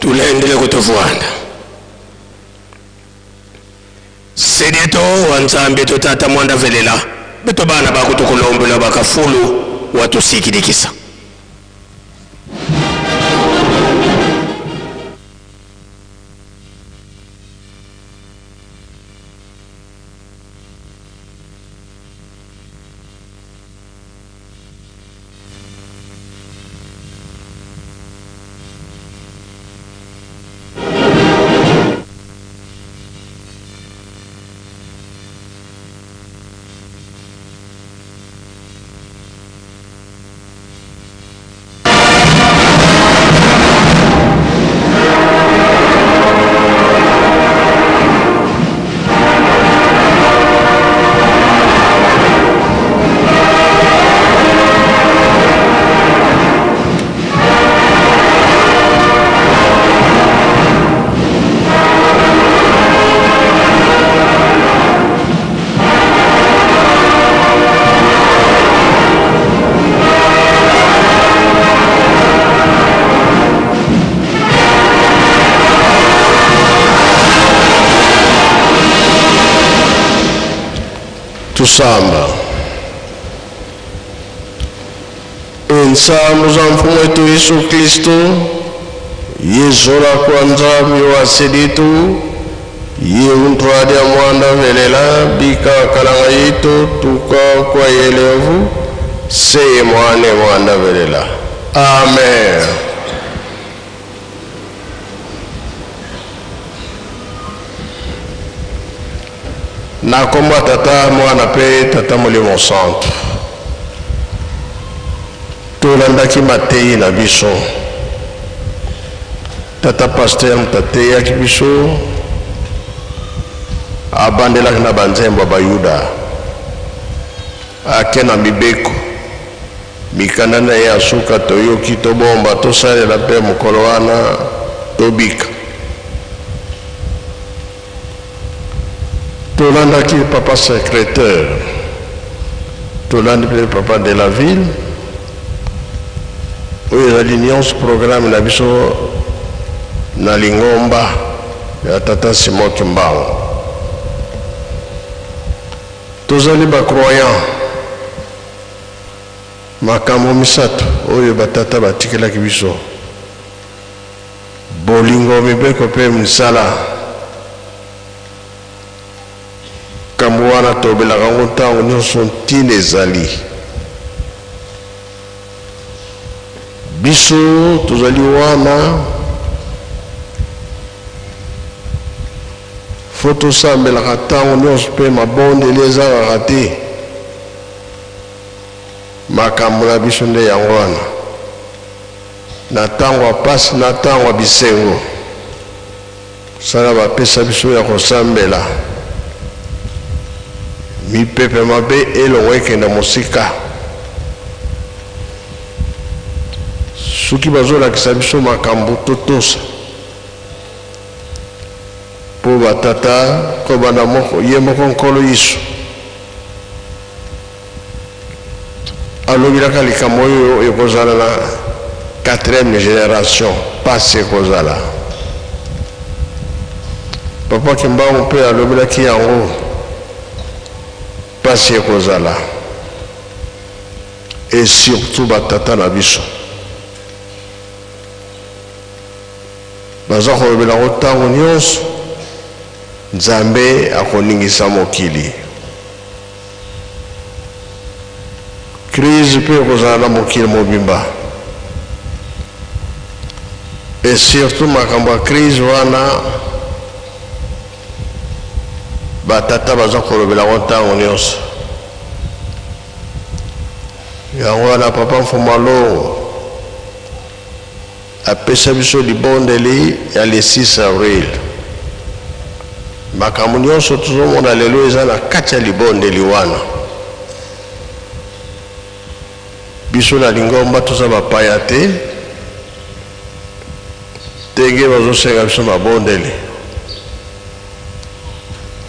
Tulendele kutuvuanda. Sedieto wa Nzambi to Tata mwanda velela beto bana bakutukulombela bakafulu watusikidikisa. Tusamba ensambu za mfumu wetu Yesu Kristo yezola kwa Nzambi wa seditu ye untwadia mwanda velela bika kalanga yitu tuka kwa yelevu seye mwane mwanda velela. Amen. Na kombo ya Tata, Mwana mpe Tata Molimo Santu, tolandaki mateyi na biso. Tata pasteur moto ateyaki biso, abandelaki na banzembo ya Bayuda, ake na mibeko mikanda na ye ya suka toyoki, tobomba, tosalela mpe mokolo wana tobika. Tolandaki papa secrétaire, tolandi mpe papa de la ville, oyo ezali nyonso programme na biso na lingomba ya tata Simon Kimbangu. Tozali ba croyant, makambo misato oyo batata batikelaki biso: bolingo, mibeko mpe misala. Kambo wana tobelaka yango ntango nyonso, ntina ezali biso tozali wana fo tosambelaka ntango nyonso mpe mabondeli ezangaka te. Makambo na biso nde yango wana, na ntango ya pasi na ntango ya bisengo, sala bapesa biso ya kosambela, mipepe mabe elongo ekenda mosika. Soki bazolakisa biso makambo, totosa, mpo batata kobanda moko ye moko Nkolo Yesu alobelaka likambo oyo ekozala na 4e génération, pasi ekozala. Papa Kimbangu mpe alobelaki yango, pasi ekozala, et surtout batata na biso baza kolobela yango ntango nyonso. Nzambe akoningisa mokili, crise mpe ekozala na mokili mobimba, et surtout makambo ya crise wana batata baza kolobela yango ntango nyonso. Yango wana papa Mfumu Alongo apesa biso libondeli ya le 6 avril. Makambo nyonso tozomona lelo eza na kati ya libondeli wana. Biso na lingomba toza bapaya te, ndenge bazosenga biso mabondeli,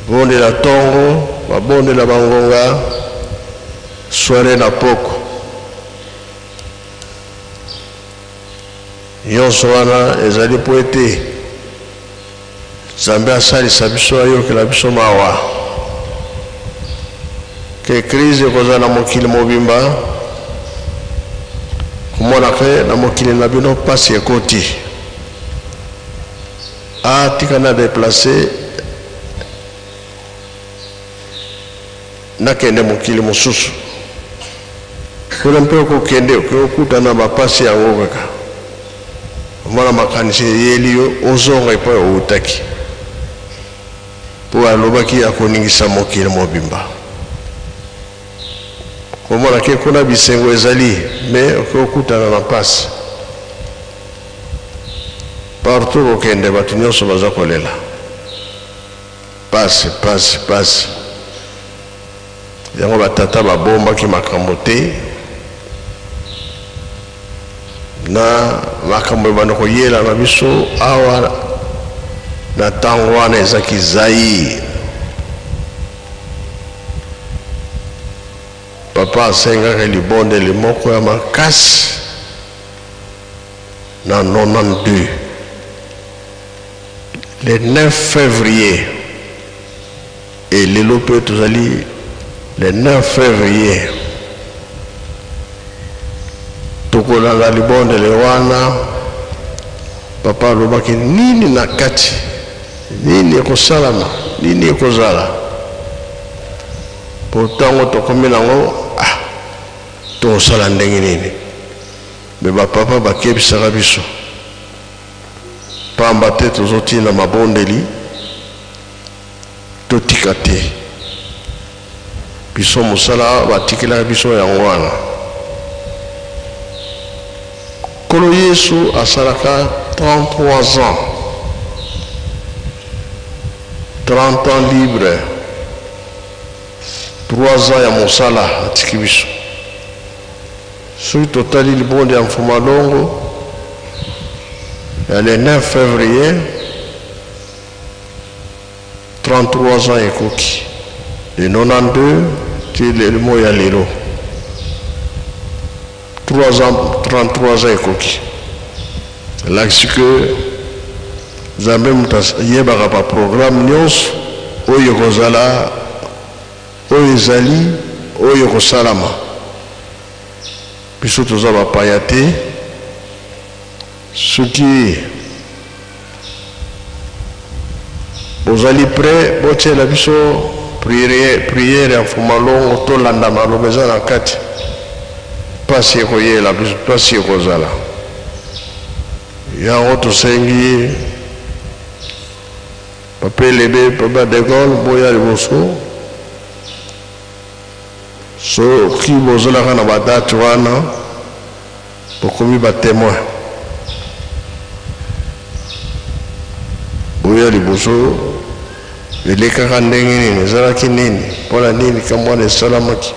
bondela ntongo, babondela bangonga soirée na poko. Nyonso wana ezali mpo ete Nzambe asalisa biso, ayokela biso mawa. Ke crise ekozala na mokili mobimba, komona ke na mokili na bino pasi ekoti. Ah, tika na deplacer nakende mokili mosusu. Kuna mpe okokende, oke okutana bapasi yango kaka. Omona makanisi eyeli yo, ozonga epai owutaki. Mpo alobaki akoningisa mokili mobimba. Komona ke kuna bisengo ezali, mais oke okutana na pasi. Partout okokende, bato nyonso baza kolela. Pasi, pasi, pasi. Yango ba tata babombaki makambo te na makambo ebanda koyela na biso awa na ntango wana ezaki Zaïre. Papa asengaki libondeli moko ya makasi na 92 le 9 février. Et lelo mpe tozali le 9 février, tokolanda libondeli wana. Papa alobaki nini na kati, nini ekosalama, nini ekozala, po ntango tokomi nango, ah, tokosala ndenge nini? Me bapapa bakebisaka biso pamba te tozotinda mabondeli, totika te. Biso mosala batikelaka biso yango wana. Nkolo Yesu asalaka 33 ans, 30 ans libre, 3 ans ya mosala atiki biso. Soki totali libonde ya Mfuma Longo ya le 9 février, 33 ans ekoki, de 92 ti lelo ya lelo, 3 ans, 33 ans ekoki. Elakisi ke Nzambe moto ayebaka baprogramme nyonso oyo ekozala, oyo ezali, oyo ekosalama. Biso toza bapaya te. Soki bozali prêt, botiela biso prière ya Mfuma Longo, tolanda maloba eza na kati. Pasi ekoyela biso, pasi ekozala. Yango tosengi Papa Elebe, Papa de Gaulle, boya liboso. Soki bozalaka na badate wana, bokomi batémoin. Boya liboso, elekaka ndenge nini, ezalaki nini, mpona nini likambo wana esalamaki.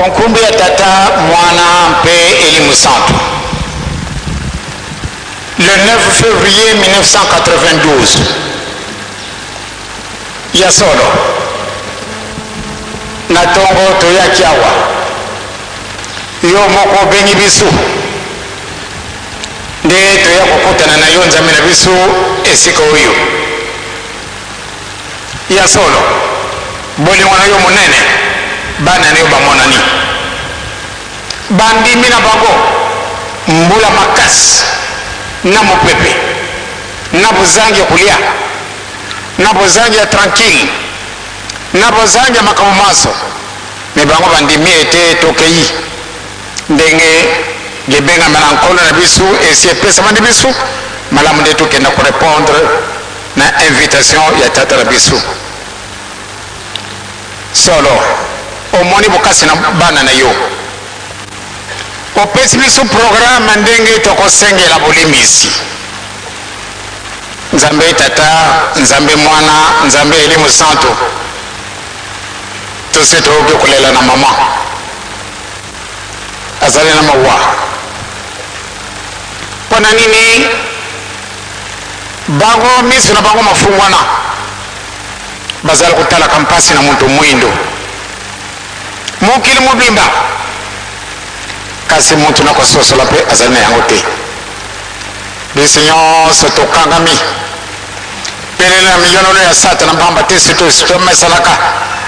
Nkombo ya Tata, Mwana mpe Elimu Santu. Le 9 février 1992, ya solo, na ntongo toyaki awa, yo moko obengi biso nde toya kokutana na yo Nzambe na biso esika oyo. Ya solo, bolingo na yo monene, bana na yo bamonani, bandimi na bango mbula makasi na mopepe na bozangi ya kolia na bozangi ya tranquille na bozangi ya makambo manso, me bango bandimi ete tokei ndenge libengama na Nkolo na biso esi epesamani biso malamu nde tokenda korepondre na invitation ya Tata na biso. Solo omoni bokasi na bana na yo, opesi biso programe ndenge tokosengela bolimbisi. Nzambe Tata, Nzambe Mwana, Nzambe Elimu Santu, tose toyoki kolela na mama azali na mawa. Mpo na nini bango miso na bango mafungwana? Bazali kotalaka mpasi na moto mwindo mokili mobimba, kasi moto na kososola mpe azali na yango te. Biso nyonso tokangami pelele na miyonolo ya Satana, mpamba te tomesalaka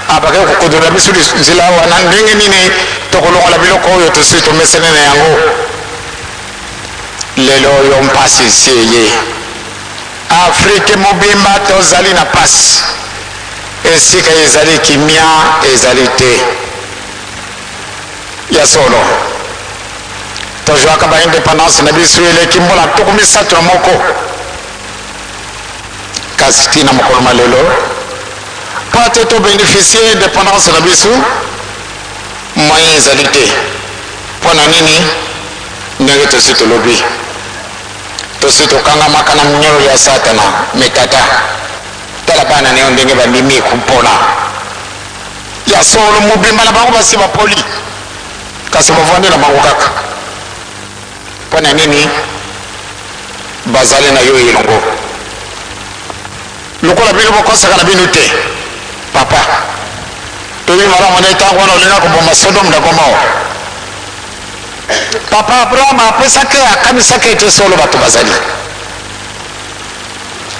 abaki kokodola biso nzela wana. Ndenge nini tokolongola biloko oyo tosi tomesene na yango? Lelo oyo mpasi esi eye Afrike mobimba, tozali na pasi, esika ezali kimia ezali te. Ya solo, tozwaka baindépendance na biso eleki mbula 31, kasi ntina mokolo ma lelo, mpo ate tobénéficie indépendance na biso, moyen ezali te. Mpo na nini? Ndenge tosi tolobi, tosi tokangamaka na minyololo ya Satana. Me tata, tala bana na yo ndenge bandimi kompola. Ya solo, mobimba na bango basi bapoli, kasi bavandi na bango kaka. Mpo na nini? Bazali na yo elongo. Lokola bino bokosaka na bino te, papa, toyebi malamu nde ntango wana olinga koboma Sodome na Gomore, papa Abraham apesaki, akanisaki ete solo bato bazali,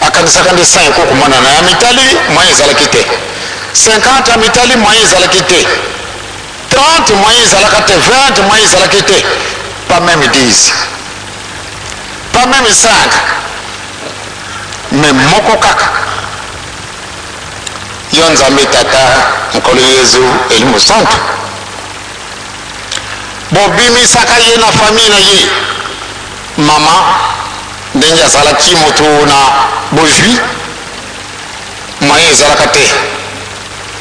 akanisaka nde 100 ekokomonana. Ya mitali, moyen ezalaki te. 50 ya mitali, moyen ezalaki te. 30, moyen ezalaka te. 20, moyen ezalaki te. Pas même 10, pas même 5, mais moko kaka, yo Nzambe Tata, Nkolo Yezu, Elimo Santu. Bobimisaka ye na famille na ye. Mama, ndenge azalaki moto na bozwi, moyen ezalaka te.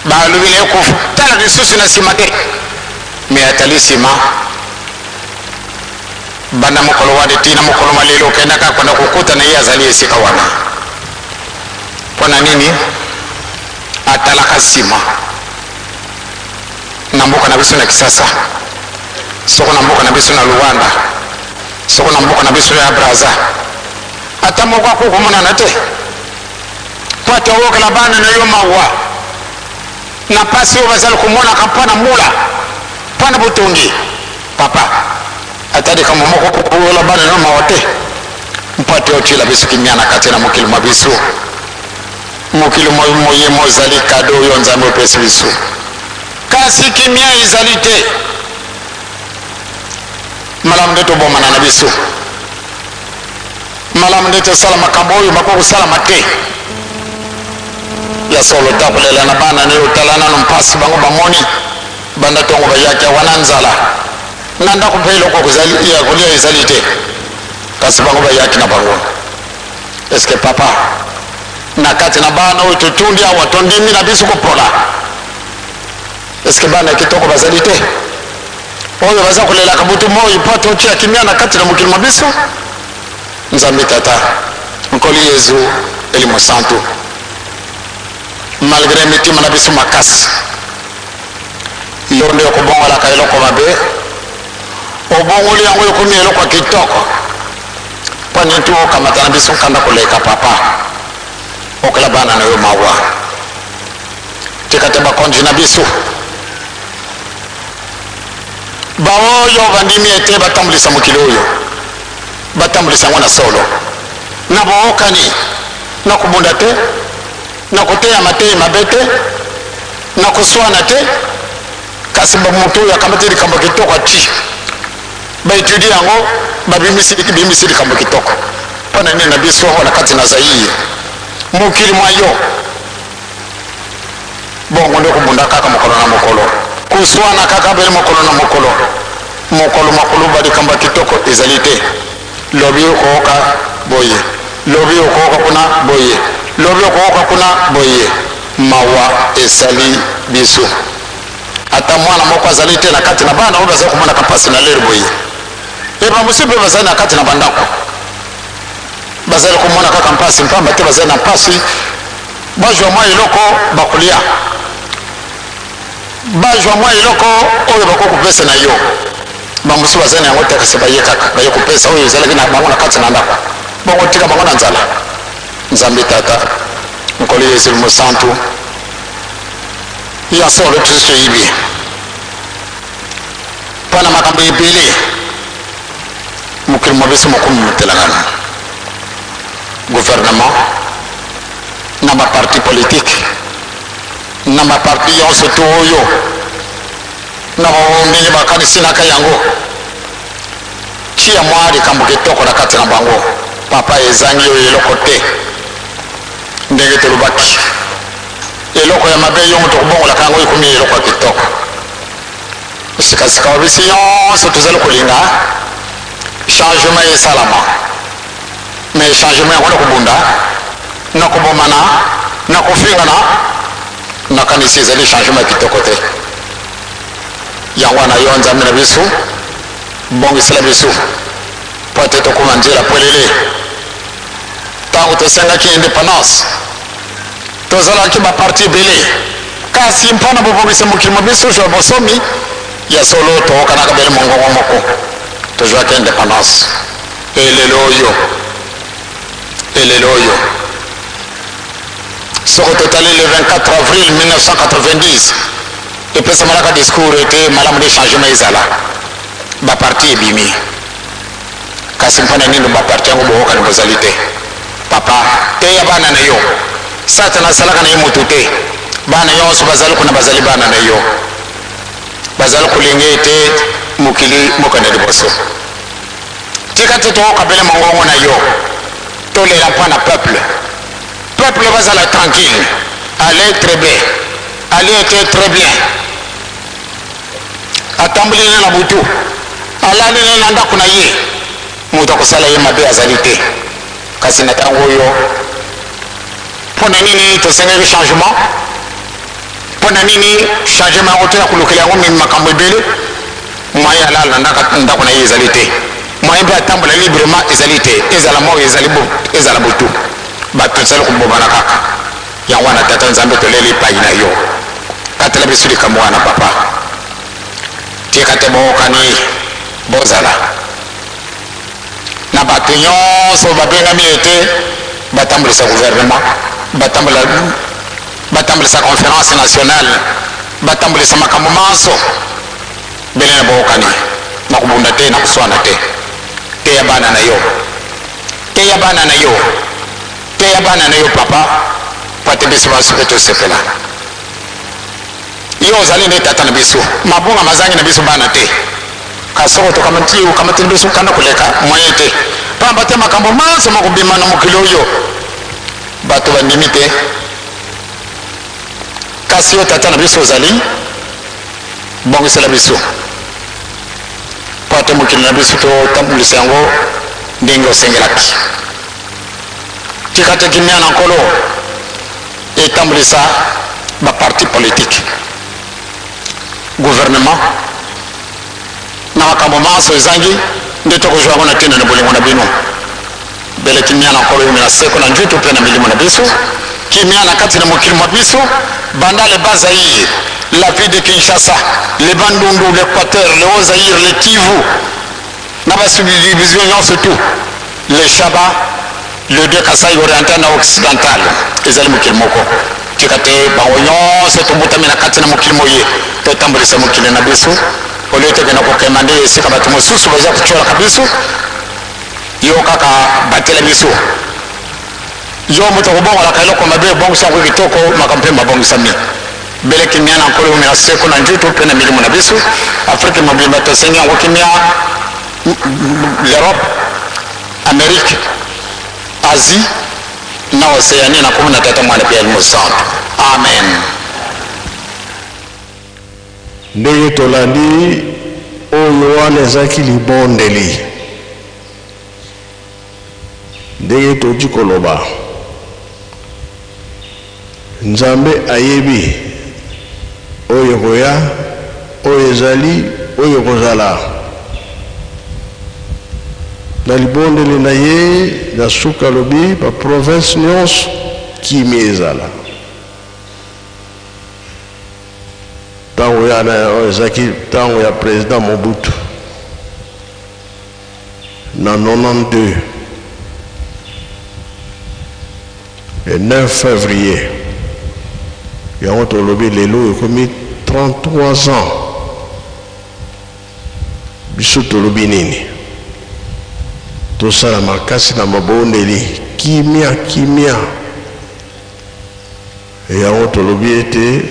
Balobi na ye kotala lisusu na nsima te, me atali nsima. Banda mokolo wana tina mokolo malelo, okendaka kona kokuta na ye azali esika wana. Mpo na nini atalaka nsima? Na mboka na biso na Kisasa, soko na mboka na biso na Luanda, soko na mboka na biso ya Braza, ata moko akokomonana te mpo ate oyokela bana na yo mawa na mpasi oyo bazali komonaka mpo na mbula, mpo na botongi. Papa, ata likambo moko koyola bana na yo mawa te, mpo ate otiela biso kimia na kati na mokili mwa biso. Mokili moye mozali kado oyo Nzambe opesi biso, kasi kimia ezali te. Malamu nde tobomana na biso, malamu nde tosala makambo oyo makoki kosalama te. Ya solo, takolela na bana na yo. Tala nano mpasi bango bamoni banda ntongo bayaki awa na nzala na ndako, mpe eloko ya kolia ezali te, kasi bango bayaki na bango. Eske papa, na kati na bana oyo totundi awa, tondimi na biso kopola, eske bana ya kitoko bazali te, oyo baza kolelaka butu moi mpo totia kimia na kati na mokili mwa biso? Nzambe Tata, Nkolo Yezu, Elimo Santu, malgré mitima na biso makasi, yo nde okobongolaka eloko mabe, obongoli yango ekomi eloko ya kitoko. Mpo nini okamata na biso nkanda koleka? Papa, okela bana na yo mawa. Tika te bakonzi na biso baoyo bandimi ete batambulisa mokili oyo, batambulisa yango na solo, na bookani, na kobunda te, na koteya mateyi mabe te, na koswana te, kasi moto oyo akamati likambo kitoko, ati baétudier yango, babimisi likambo kitoko. Mpo na nini na biso awa na kati na Zaire, mokili mwa yo, bongo nde kobunda kaka mokolo na mokolo, koswana kaka bele mokolo na mokolo, mokolo makoloba likambo ya kitoko ezali te? Lobi okoyoka boye, lobi okoyoka kuna boye, lobi okoyoka kuna boye. Mawa esali biso. Ata mwana moko azali te na kati na bana oyo bazali komonaka mpasi na lere boye. E bamosusu mpe bazali na kati na bandako, bazali komona kaka mpasi, mpamba te bazali na mpasi bazwa mwa eloko bakolia, bazwa mwa eloko oyo bakoki kopesa na yo. Bamosusu bazali na yango te, kasi baye kaka, baye kopesa oyo ezalaki na bango na kati na ndako. Bongo tika bango na nzala. Nzambe Tata, Nkolo Yesu Mosantu. Ya solo, tosi toyebi mpo na makambo ebele, mokili mwa biso mokomi motelangana. Gouvernement na baparti politique na baparti nyonso to oyo na ndenge bakanisinaka yango, tia mwa likambo kitoko na kati na bango. Papa, ezangi oyo eloko te. Ndenge tolobaki, eloko ya mabe, yo moto kobongolaka yango, ekomi eloko ya kitoko. Sikasika wa biso nyonso tozali kolinga changement esalama, mais changement yango na kobunda, na kobomana, na kofingana, nakanisi ezali changement ya kitoko te. Yango wana, yo Nzambe na biso, bongisela biso mpo ete tokóma nzela polele. Ntango tosengaki indépendance, tozalaki baparti ebele, kasi mpona bobongisa mokili mo biso zwa bosomi ya solo, toyokanaka bele mongongo moko, tozwaki indépendance. Elelo oyo, elelo oyo, soko totali le 24 avril 1990, epesamalaka discours ete malamu nde changement ezala. Baparti ebimi, kasi mpona nini baparti yango boyokani bozali te? Papa, teya bana na yo. Satana asalaka na ye motu te. Bana nyonso bazali kuna, bazali bana na yo, bazali kolinga ete mokili mokende liboso. Tika te toyoka bele mongongo na yo. Tolela mpo na peuple, peuple bazala tranquille, aller très bien, aller ete très bien. Atamboli ne na butu, alali ne na ndako na ye, moto akosala ye mabe azali te. Kasi na ntango oyo, mpo na nini tosengeli changement? Mpo na nini changement yango toya kolukela yango mimi makambo ebele? Moyen alala na ndako na ye ezali te, moyen mpe atambola librement ezali te. Ezala moi, ezali ezala butu, bato ezali kobomana kaka. Yango wana, Tata Nzambe, toleli epai na yo, katela biso likambo wana. Papa, tika te bookani bozala na bato nyonso babengami ete batambolisa gouvernement, batambolisa conférence nationale, batambolisa makambo manso bele na bookani, na kobunda te, na koswana te. Teya bana na yo, teya bana na yo, teya bana na yo, papa, po te biso baso mpe tosepela. Yo ozali nde tata na biso, mabonga mazangi na biso bana te. Kasi soko tokamati, okamateli biso kanda koleka moyen te, pamba te makambo manso makobima na mokili oyo, bato bandimi te. Kasi yo, tata na biso, ozali bongisela biso mpo ate mokili na biso totambulisa yango ndenge osengelaki. Tika te kimia na Nkolo etambulisa baparti politique, gouvernement na makambo manso ezangi nde tokozwa yango na ntina na bolingo na bino. Bele kimia na Nkolo yumi na seko na njutu mpe na milimo na biso, kimia na kati na mokili mwa biso, banda le Bas-Zaïre, la ville de Kinshasa, le Bandundu, l'Équateur, le Haut-Zaïre, le Kivu na basubdivision nyonso, tout le Shaba, le deux Kasai, oriental na occidental, ezali mokili moko. Tika te bango nyonso tobutami na kati na mokili moye, totambolisa mokili na biso olie tokenda kokema nde esika bato mosusu baza kotiolaka biso. Yo kaka batela biso. Yo moto akobongolaka eloko mabe, ebongisa yango kitoko, makambo mpe mabongisami. Bele kimia na Nkolo na seko na njutu mpe na milimo na biso. Afrike mobimba tosengi yango kimia, l'Europe, Amérique, Asie na Océanie, na kombo na Tata, Mwana mpe Elimo Santo, amen. Ndenge tolandi oyo wana, ezalaki libondeli. Ndenge toji koloba, Nzambe ayebi oyo ekoya, oyo ezali, oyo ekozala. Na libondeli na ye na suka, alobi baprovince nyonso kimia ezala. Ntango ya oyo ezalaki ntango ya président Mobutu na 92, le 9 février. Yango tolobi lelo ekomi 33 ans. Biso tolobi nini? Tosala makasi na mabondeli, kimia kimia. Yango tolobi ete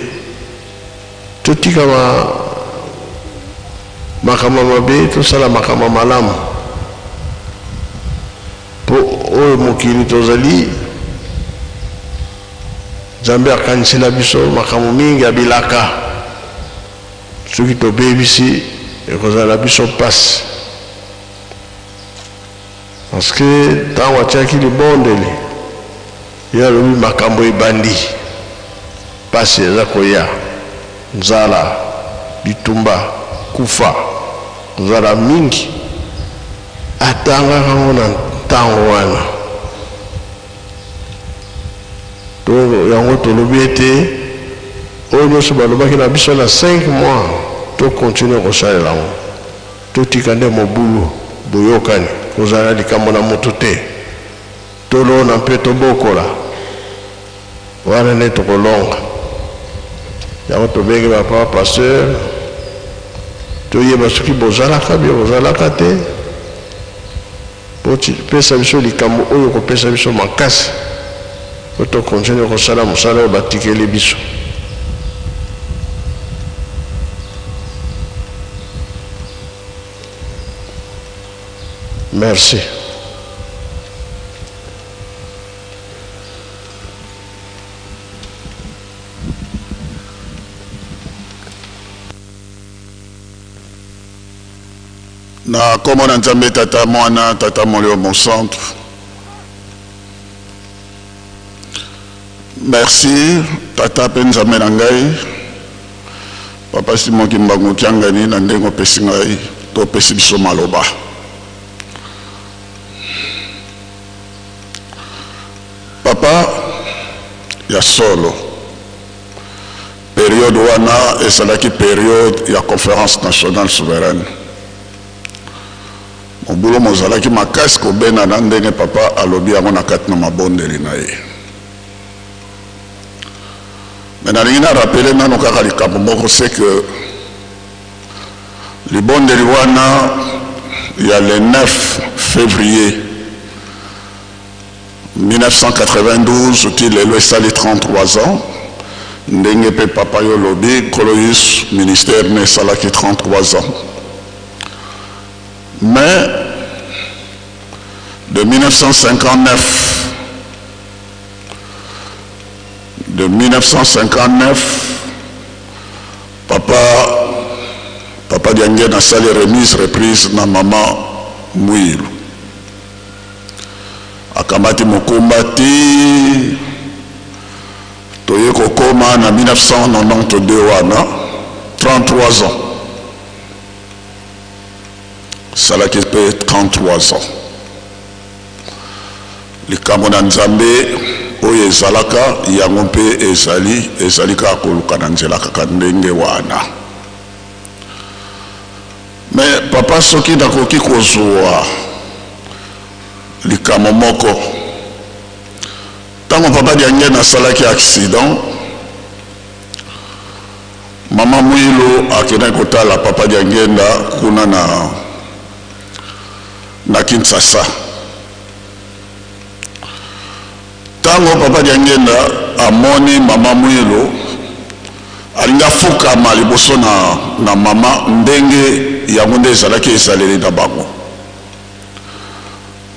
totika ma makambo mabe, tosala makambo malamu, mpo oyo mokili tozali, Nzambe akanisela biso makambo mingi ya bilaka. Soki tobebisi, ekozala biso mpasi, parce que ntango atiaki libondeli, ye alobi makambo ebandi, mpasi eza koya, nzala, bitumba, kufa, kozala mingi. Atangaka yango na ntango wana. To yango tolobi ete oyo nyonso balobaki na biso na 5 mois, to continuer kosalela yango. Totika nde mobulu, boyokani, kozala likambo na moto te. Tolona mpe tobokola, wana nde tokolonga. Yango tobengi ba papa pasteur, toyeba soki bozalaka bio bozalaka te. Bopesa biso likambo oyo kopesa biso makasi po to continuer kosala mosala oyo batikeli biso. Merci. Na kombo na Nzambe Tata, Mwana, Tata Molimo Mosantu. Merci Tata pe Nzambe na ngai, Papa Simon Kimbangu Kiangani, na ndenge opesi ngai to opesi biso maloba. Papa ya solo, Periode wana ezalaki periode ya Conference nationale souveraine. Mobulu mozalaki makasi kobendana ndenge Papa alobi yango na kati na mabondeli na ye. Mais nalingi na rappeler nano kaka likambo moko, c'est que libondeli wana ya le 9 février 1992 ti lelo esali 33 ans, ndenge pe papa yo olobi, Nkolo Yesu ministère ne esalaki 33 ans, mais de 1959, de 1959 papa papa Diangienda asali remise reprise na mama Muilu. Akamati mokumba tii toye kokoma na 1992 wana 33 ans, asalaki mpe 33 ans. Likambo na Nzambe oyo ezalaka yango mpe ezali, ezali kaka koluka na nzela kaka ndenge wana. Mais papa, soki nakoki kozua likambo moko, tango papa Diangienda asalaki accident, mama Muilu akendaki kotala papa Diangienda kuna na na Kinshasa. Tango papa Diangienda amoni mama Muilu, alingi afukama liboso na, na mama, ndenge yango nde ezalaki ezaleli na bango.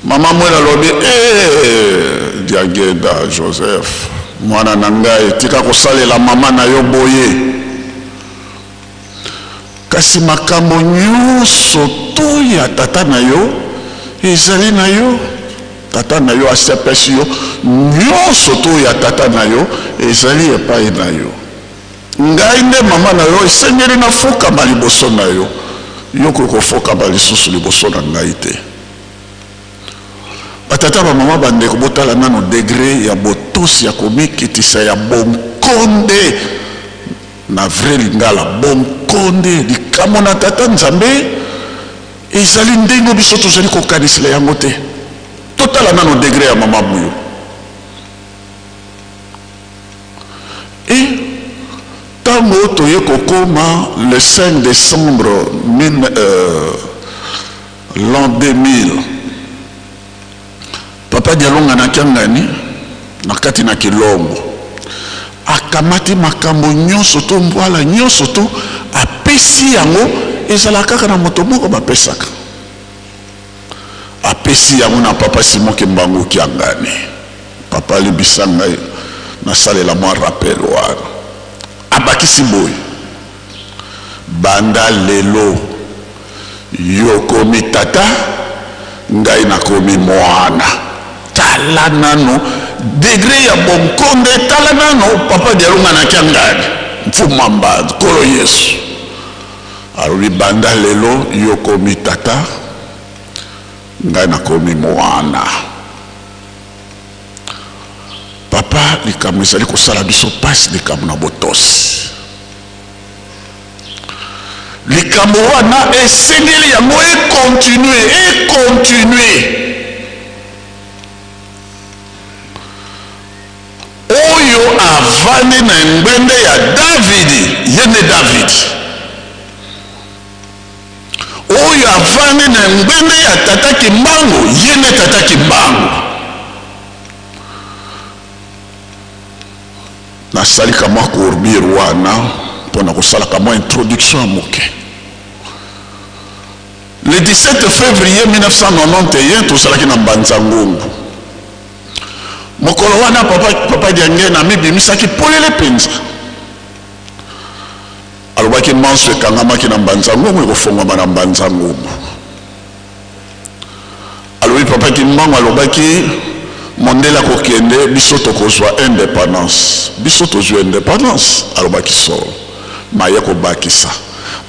Mama Muilu alobi, Ee, Diangienda Joseph, mwana na ngai, tika kosalela mama na yo boye. Kasi makambo nyonso to ya tata na yo ezali na yo. Tata na yo asi apesi yo nyonso to ya tata na yo ezali epai na yo. Ngai nde mama na yo, esengeli nafukama liboso na yo. Yo okoki kofukama lisusu liboso na ngai te. Batata, bamama, bandeko, botala nano degre ya botosi, ya komikitisa, ya bonkonde. Na vrai lingala, bonkonde, likambo na Tata Nzambe ezali ndenge biso tozali kokanisela yango te. Totala nano degre ya mama Muyo. E Ntango toye kokoma le 5 décembre l'an 2000, Papa Dialungana Kiangani na kati na Kilombo akamati makambo nyonso to mbwala nyonso to apesi yango, ezala kaka na moto moko bapesaka, apesi yango na Papa Simon Kimbangu Kiangani. Papa alibisa ngai nasalela mwa rappel wana. Abakisi boye: banda lelo yo komi tata, ngai nakomi mwana. Tala nano degré ya bonkonde, tala nano Papa Dialungana Kiangani Mfuma Mbanzu Nkolo Yesu alobi: banda lelo yo komi tata, ngai nakomi mwana. Papa, likambo ezali kosala biso pasi, likambo na botosi, likambo wana esengeli yango ekontinue, ekontinue. Oyo avandi na ngbende ya Davidi, ye nde Davidi. Oyo avandi na ngbende ya Tata Kimbangu, ye nde Tata Kimbangu. Nasalika mwa courbure wana mpona kosalaka mwa introduction ya moke. Le 17 février 1991 tozalaki na Mbanza Ngungu. Mokolo wana papa Diangenda amibimisaki polele mpenza. Alobaki manso ekangamaki na Mbanza Ngungu ekofongwama na Mbanza Ngungu. Alobi Papa Kimbangu alobaki mondele akokende, biso tokozwa indépendance. Biso tozwi indépendance, alobaki solo. Maye kobakisa,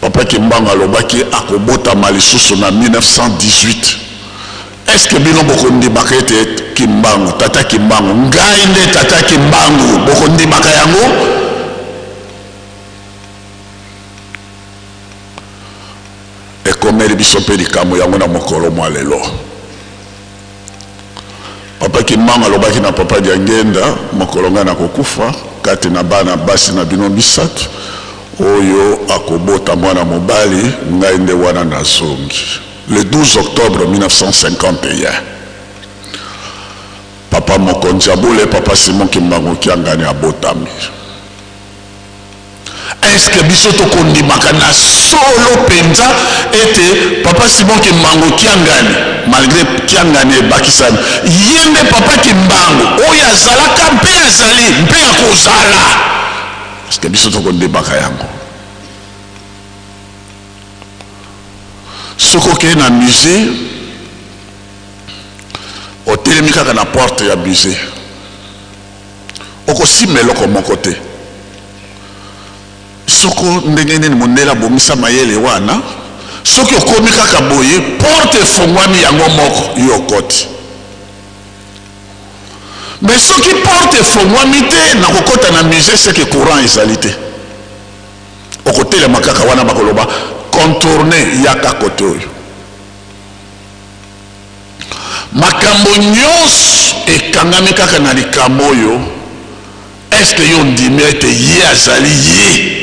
Papa Kimbangu alobaki akobotama lisusu na 1918. Est-ce que bino bokondimaka ete Kimbangu, Tata Kimbangu, ngai nde Tata Kimbangu, bokondimaka yango? Ekomeli biso mpe likambo yango na mokolo mwa lelo. Papa Kimbangu alobaki na Papa Diangenda: mokolo ngai nakokufa, kati na bana basi na bino misato, oyo akobota mwana mobali, ngai nde wana nazongi. Le 12 octobre 1951, Papa Mokonzi Abule, Papa Simon Kimbangu Kiangani abotami. Est-ce que biso tokondimaka na solo mpenza ete Papa Simon Kimbangu Kiangani, malgré Kiangani ebakisami, ye nde Papa Kimbangu oyo azalaka mpe azali mpe akozala? Est-ce que biso tokondimaka yango? Soki okei na musée, otelemi kaka na porte ya musée, okosimba eloko moko te. Soko ndenge nini mondele abongisa mayele wana, soki okomi kaka boye, porte efongwami yango moko, yo okoti. Mais soki porte efongwami te, na kokota na musée, seke courant ezali te. Okotelema kaka wana, bakoloba contourne, yaka kote oyo. Makambo nyonso ekangami kaka na likambo oyo: est-ce que yo ondimi ete ye azali ye?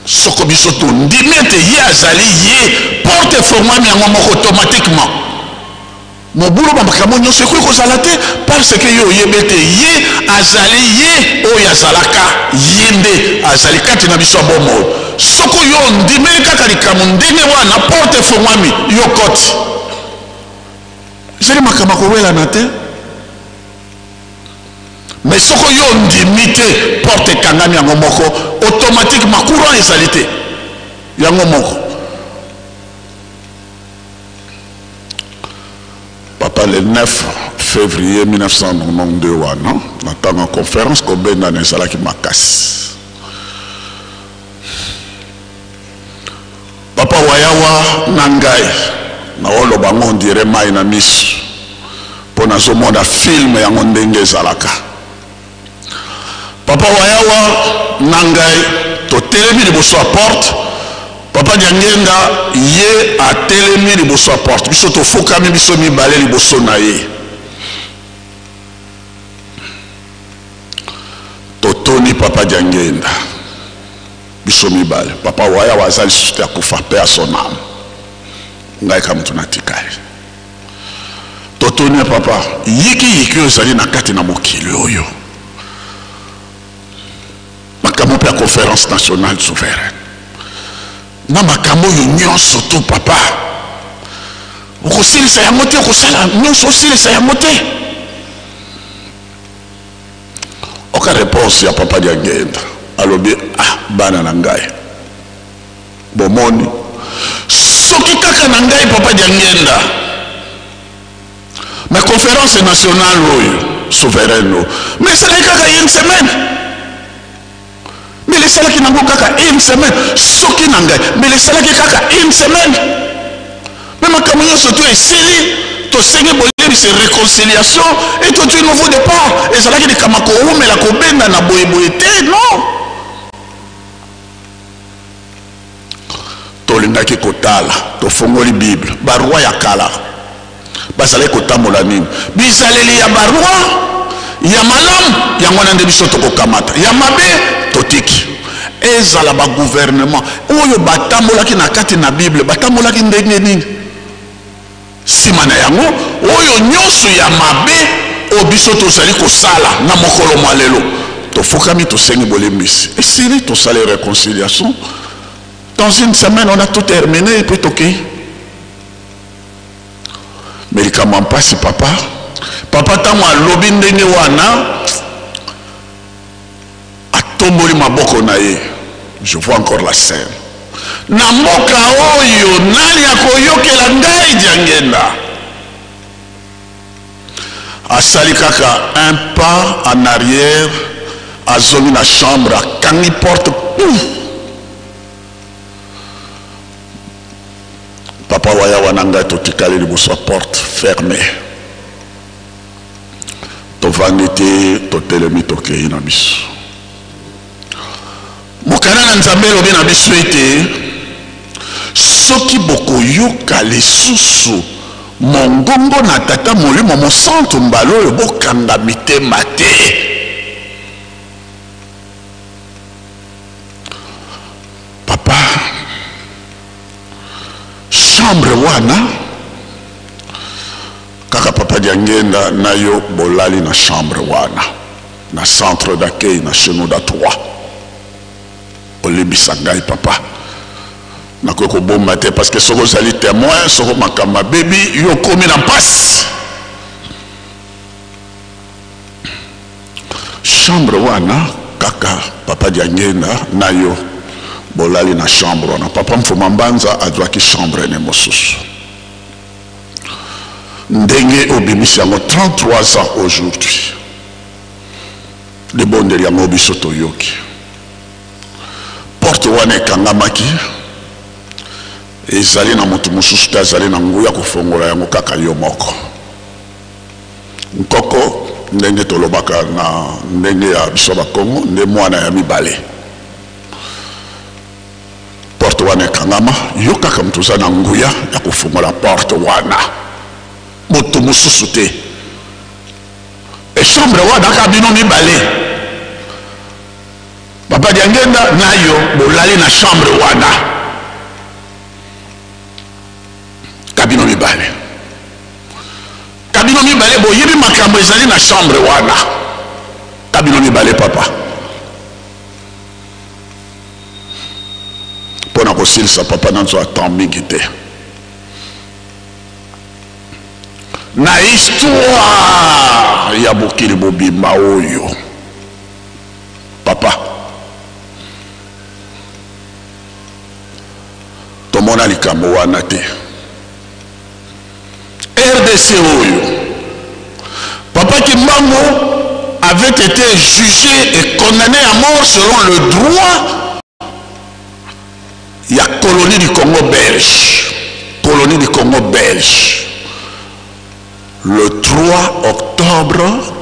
Soko biso tondimi ete ye azali ye, porte efongwami yango moko automatiquement. Mobulu ba makambo nyonso ekoki kozala te, parce que yo oyebi ete ye azali ye oyo azalaka, ye nde azali kati na biso ya bomoi. Soko yo ondimeli kaka likambo ndenge wana, porte efongwami, yo koti. Ezali makambo ya kowelana te. Mais soko yo ondimi te, porte ekangami yango moko automatiquement, courant ezali te yango moko. Papa, le 9 février 1992 wana, na ntango ya conférence, kobendana ezalaki makasi. Papa Wayawa na ngai, naoloba ngo ondire mai na miso, mpo nazomona filme yango ndenge ezalaka. Papa Wayawa na ngai totelemi liboso ya porte. Papa Diangenda ye atelemi liboso ya porte, biso tofukami biso mibale liboso na ye. Papa Diangenda, biso mibale. Papa waya aza lisusu te, akufa, paix à son âme. Ngai ka moto natikali. Totuni ye: papa, yikiyiki oyo ezali na kati na mokili oyo, makambo mpe ya Conférence nationale souveraine na makambo oyo nyonso to, papa, okosilisa yango te? Okosala nyonso, osilisa yango te? Oka réponse ya Papa Diangenda, alobi: ah, bana na ngai, bomoni, soki kaka na ngai Papa Diangenda, mais Conférence nationale oyo souveraine oyo, mais esalaki kaka une semaine, mais esalaki nango kaka une semaine. Soki na ngai, mais esalaki kaka une semaine, mpe makambo nyonso to esili, tosengi boyebisi, réconciliation et totui nouveau départ. Ezalaki likama kowumela, kobenda na boyeboye te. Non, tolingaki kotala, tofongoli Bible, baroi ya kala bazalaki kotambola nini, bizaleli ya baroi ya malamu, yango wana nde biso tokokamata, ya mabe totiki. Ezala bagouvernement oyo batambolaki na kati na Bible, batambolaki ndenge nini? Nsima na yango, oyo nyonso ya mabe oyo biso tozali kosala na mokolo mwa lelo, tofukami, tosengi bolimbisi, esili, tosali réconciliation. Dans une semaine, on a tout terminé et puis tokei. Mais likambo ya mpasi, papa ntango alobi ndenge wana, atomboli maboko na ye, je vois encore la scène: na mboka oyo, nani akoyokela ngai Diangenda? Asali kaka un pas en arrière, azongi na chambre, akangi porte. Pouf! Papa waya wana, ngai totikali liboso ya porte fermée, tovandi te, totelemi, tokei na biso. Mokanda na Nzambe elobi na biso ete soki bokoyoka lisusu mongongo na Tata Molimo Mosantu mbala oyo, bokanga mitema te. Papa, chambre wana kaka Papa Diangenda na yo bolali na chambre wana na centre d'accueil na Shenouda 3. Olebisa ngai, papa, nakoki kobomba te, parce que soki ozali témoin, soko makambo abebi, yo okomi na mpasi. Chambre wana kaka Papa Diangenda na yo bolali na chambre wana. Papa Mfuma Mbanza azwaki chambre ne mosusu. Ndenge obimisi yango, 33 ans aujourd'hui, libondeli yango biso toyoki, porte wana ekangamaki, ezali na moto mosusu te azali na nguya kofongola yango, kaka yo moko. Nkoko, ndenge tolobaka na ndenge ya biso Bakongo, nde mwana ya mibale. Porte wana ekangama, yo kaka moto oza na nguya ya kofongola porte wana, moto mosusu te. E chambre wana kaka bino mibale, Papa Diangenda na yo, bolali na chambre wana ka bino mibale. Ka bino mibale boyebi makambo ezali na chambre wana, ka bino mibale. Papa, mpo na kosilisa, papa, nazwa temps mingi te na histoire ya mokili mobimba oyo. Papa, tomona likambo wana te. RDC oyo, Papa Kimbangu avait été jugé et condamné à mort selon le droit ya colonie du Congo belge, colonie du Congo belge, le 3 octobre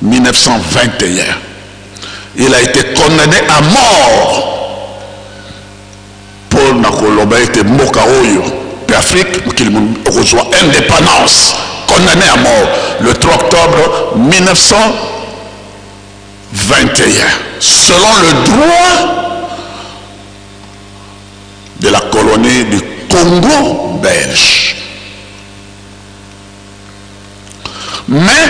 1921. Il a été condamné à mort mpo na koloba ete mboka oyo mpe Afrique, mokili okozwa indépendance. Condamné à mort le 3 octobre. 1921, selon le droit de la colonie du Congo belge. Mais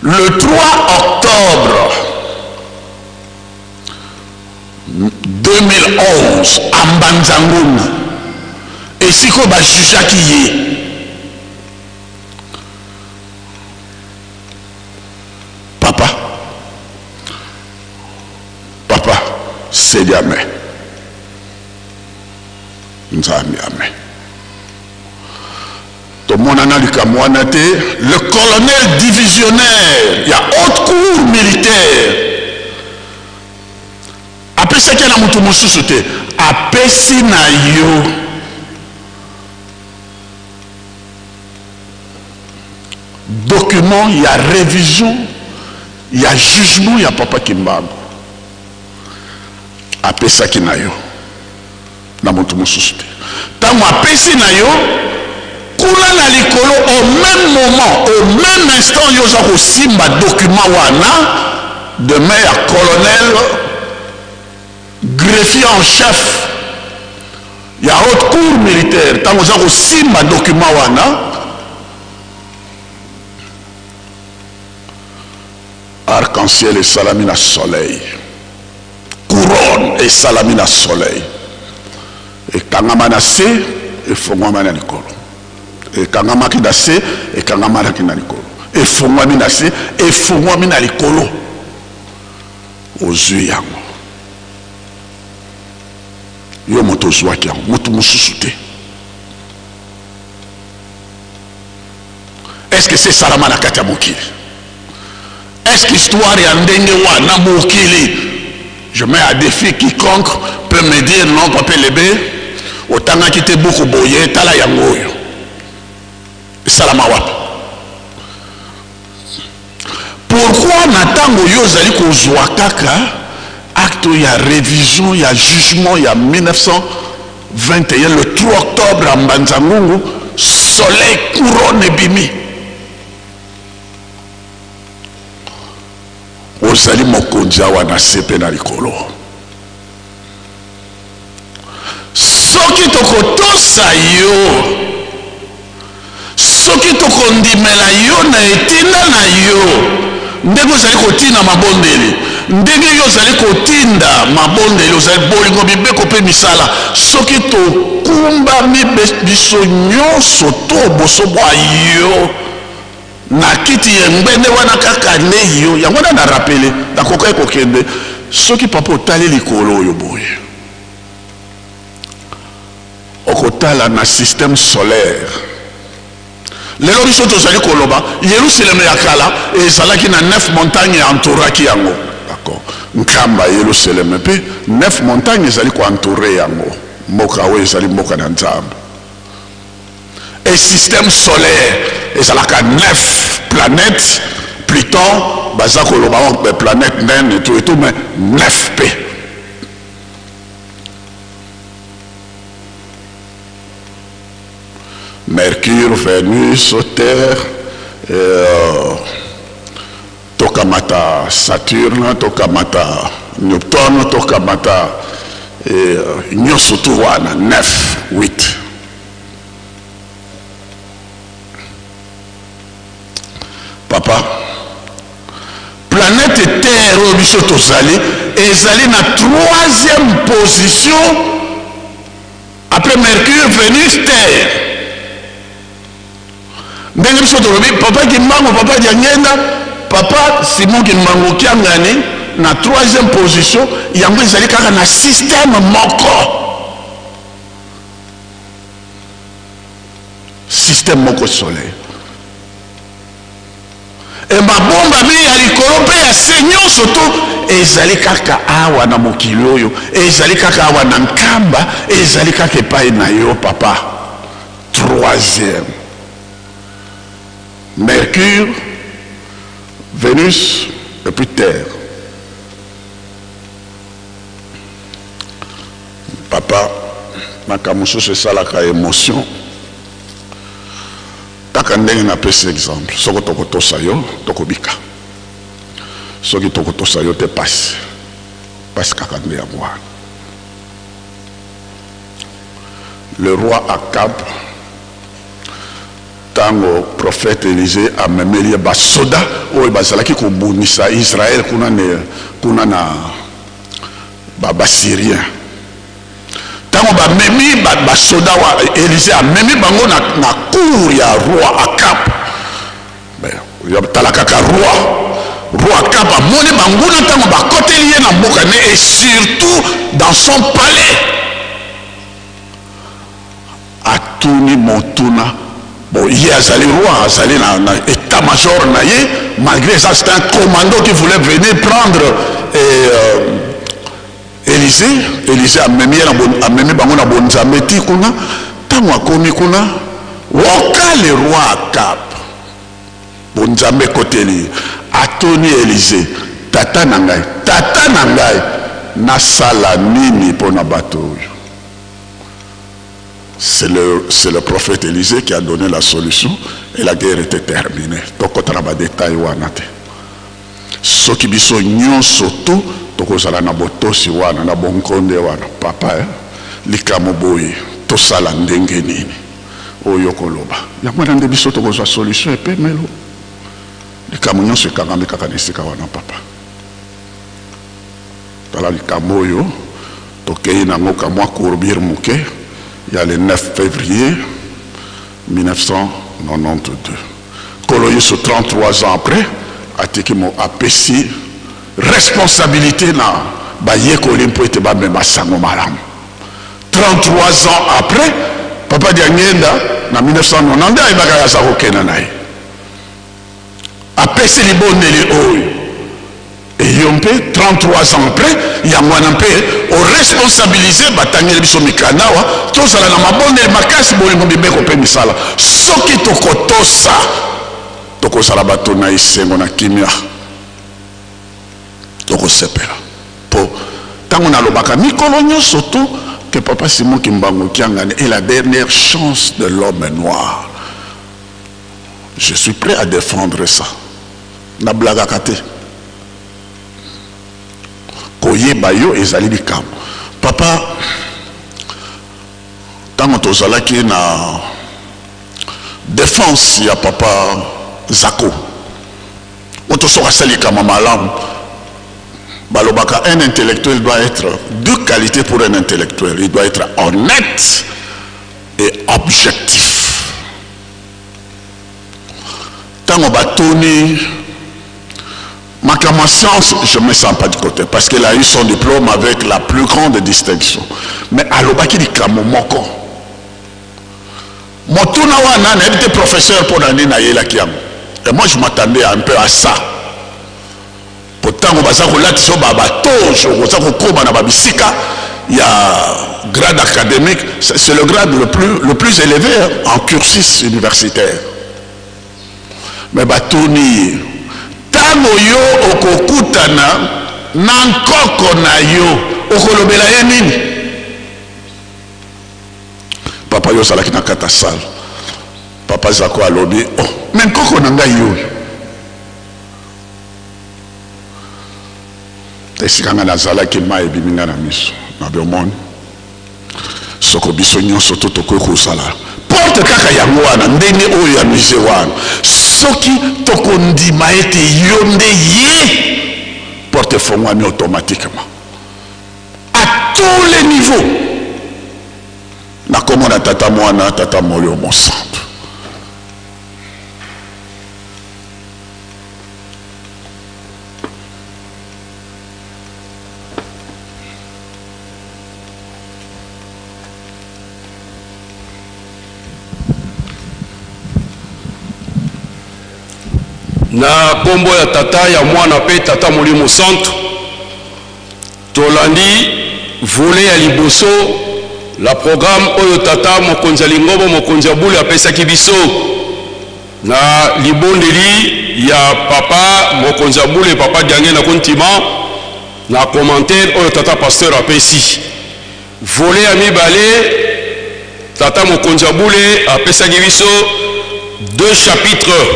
le 3 octobre 2011, à Mbanza-Ngungu, esika oyo bajujaki ye, papa, papa, sedi ame, Nzambe ame. Tomonana likambo wana te, le colonel divisionnaire ya haute cour militaire apesaki na moto mosusu te, apesi na yo document ya révision ya jugement ya papa Kimbangu, apesaki na yo na moto mosusu te. Ntango apesi na yo kuna na likolo, au même moment, au même instant, yo oza kosimba document wana de main ya colonel greffier en chef ya haute cour militaire. Ntango oza kosimba document wana, arc-en-ciel esalami na soleil, couronne esalami na soleil, ekangama na se, efongwama na likolo, ekangamaki na se, ekangamanaki na likolo, efongwami na se, efongwami na likolo. Ozwi yango, yo moto ozwaki yango, moto mosusu te. Est-ce que c'est esalama na kati ya mokili? Est-ce que histoire ya ndenge wana mokili? Je mets à défi quiconque peut me dire non, papa Elebe, otangaki te buku boye, tala yango oyo. Esalama wapi? Pourquoi na tango yo ozali kozwa kaka acte ya révision ya jugement ya 1921 le 3 octobre à Mbanza-Ngungu, soleil couronne ebimi? Ozali mokonzi awa na se mpe na likolo. Soki tokotosa yo, soki tokondimela yo na etinda na yo, ndenge ozali kotinda mabondeli, ndenge yo ozali kotinda mabondeli, ozali bolingo, mibeko mpe misala, soki tokumbami biso nyonso to boso bwa yo na kiti ya ngbende wana kaka nde yo yango wana na rapele nakokaki kokende. Soki papa otali likolo oyo boye, okotala na système solaire. Lelo biso tozali koloba Yerusalem ya kala ezalaki na 9 montagne ya entouraki yango. D'accord. Nkamba Yerusalem mpe 9 montagne ezali ko entourer yango. Mboka oyo ezali mboka na Nzambe. Et système solaire ezalaka 9 planètes, Pluton baza koloba oh, planète naine et tout et tout, mais 9 pe. Mercure, Vénus, Terre, tokamata Saturne, tokamata Newton, tokamata nyonso tu wana 9, 8. Papa, planète Terre oyo biso tozali ezali na 3e position après Mercure, Vénus, Terre. Ndenge biso tolobi papa Kimbangu, papa Diangenda, papa Simon Kimbangu Kiangani na 3e position, yango ezali kaka na système moko. Système moko solaire. E mabombami ya likolo mpe ya se nyonso to ezali kaka awa na mokili oyo, ezali kaka awa na Nkamba, ezali kaka epai na yo papa. 3e, Mercure, Vénus et puis Terre. Papa, makambo mosusu esalaka émotion. Kaka ndenge napesi exemple, soko tokotosa yo, tokobika. Soki tokotosa yo te pasi. Pasi kaka nde yango wana. Le roi Akab, ntango prophète Élisée amemeli ye basoda oyo bazalaki kobundisa Israël kuna, ne, kuna na ba Syrien, ntango bamemi basoda ba wa Élisée amemi bango na cour ya roi Akab, tala kaka roi Akab amoni banguna ntango bakoteli ye na mboka ne et surtout dans son palais, atuni motuna. Bon, ye azali roi, azali na état major na ye. Malgré ça, c'est un commando qui voulait venir prendre et, Élisée. Élisée amemi ye, amemi bango na bonzambe ti kuna. Ntango akomi kuna, woka le roi Akab, bonzambe ekoteli, atoni Élisée: "Tata na ngai, tata na ngai, nasala nini mpo na bato oyo?" C'est le prophète Élisée qui a donné la solution et la guerre était terminée. Tokota na badetail wana te. Soki biso nyonso to tokozala na botosi wana, na bonkonde wana, papa, eh? Likambo boye, tosala ndenge nini? Oyo koloba yango wana nde biso tokozwa solution epemelo. Likambo nyonso ekangami kaka na esika wana. Papa, tala likambo oyo tokei nango kamwa courbure moke ya le 9 février 1992. Nkolo Yesu, 33 ans après, atiki mo apesi responsabilité na bayekoli mpo ete bamema sango malamu. 33 ans après, papa Diangenda na 1992 ayebaka aza kokenda na ye, apesi libondeli oyo. Eyo mpe 33 ans après, yango wana mpe oresponsabilize batangeli biso mikanda awa, tozala na mabondeli makasi, bolingo, mibeko mpe misala. Soki tokotosa, tokozala bato na esengo, na kimia, tokosepela. Mpo ntango nalobaka mikolo nyonso to que papa Simon Kimbangu Kiangani est la dernière chance de l'homme noir, je suis prêt à défendre ça. Nablagaka te. Koyeba yo ezali likambo. Papa, ntango tozalaki na défense ya papa Zako, oyo soki asali likambo malamu, balobaka un intellectuel doit être deux qualités. Pour un intellectuel, il doit être honnête et objectif. Ntango batuni makambo science, je me sens pas du côté parce qu'il a eu son diplôme avec la plus grande distinction, mais alobaki likambo moko. Motuna wana, nayebi te professeur mpo na nini ayelaki yango, et moi je m'attendais un peu à ça, po ntango baza kolatisa yo batoge, okoza kokóma na babisika ya grade académique, c'est le grade le plus élevé en cursus universitaire. Mais batuni ye: "Ntango yo okokutana na nkoko na yo, okolobela ye nini?" Papa, yo ozalaki na kati ya salle. Papa Zako alobi: "Oh, mais nkoko na ngai oyo." Esika ngai nazalaki, mai ebimi ngai na miso. Nabi omoni, soko biso nyonso to tokoki kozala porte kaka yango wana, ndenge oyo ya musée wana, soki tokondima ete yo nde ye, porte efongwami automatiquement à tous les niveaux. Nakomona tata mwana, tata molio mosantu. Na nkombo ya Tata, ya Mwana mpe Tata Molimo Santu, tolandi volet ya liboso la programme oyo tata mokonzi ya lingomba, mokonzi ya bule apesaki biso na libondeli ya papa mokonzi ya bule, papa Diange na Kontima, na commentaire oyo tata pasteur apesi. Volet ya mibale, tata mokonzi ya bule apesaki biso deux chapitres.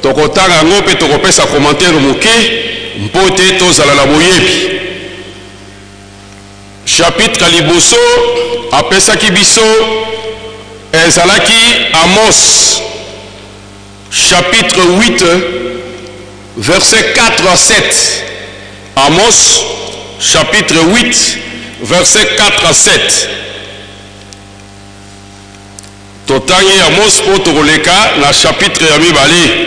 Tokotanga yango mpe tokopesa commentaire moke. mpo te tozala na boyebi. Chapitre ya liboso apesaki biso ezalaki Amos chapitre 8 verset 4 à 7. Amos chapitre 8 verset 4 à 7. Totangi Amos mpo tokoleka na chapitre ya mibale.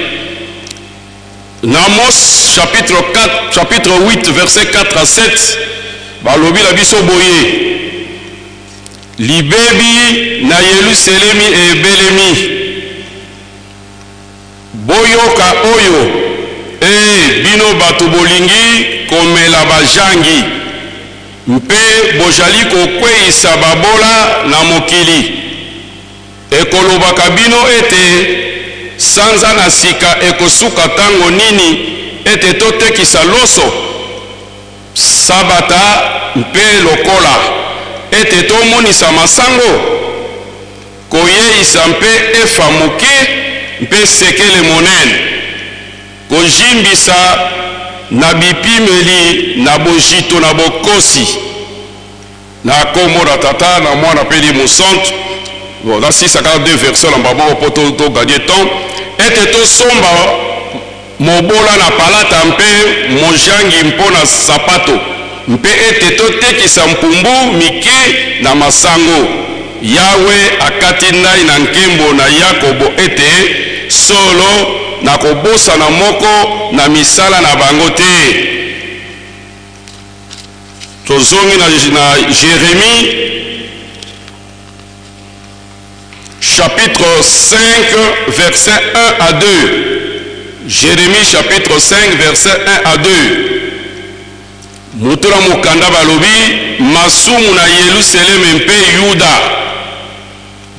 Na Amos chapitre 4, chapitre 8 verset 4 à 7, balobi na biso boye: libebi na Yelusalemi ebelemi, boyoka oyo, e bino bato bolingi komela bajangi mpe bozali kokweyisa babola na mokili. Ekolobaka bino ete sanza na sika ekosuka tango nini ete totekisa loso, sabata mpe lokola, ete tomonisa masango, koyeisa mpe efa moke mpe sekele monene, kojimbisa na bipimeli na bojito na bokosi. Na kombo na Tata, na Mwana mpe Elimo Santu. Bon, nasisa kaka deux versions na mbala moko mpo to, to gagner temps. Ete tosomba mobola na palata mpe mojangi mpo na sapato, mpe ete totekisa mpumbu mike na masango. Yawe akati ndai na nkembo na Yakobo ete solo nakobosana moko na misala na bango te. Tozongi na, na Jérémie chapitre 5 verset 1 à 2. Jérémie chapitre 5 verset 1 à 2. Moto na mokanda balobi masumu na Yelusaleme mpe Yuda,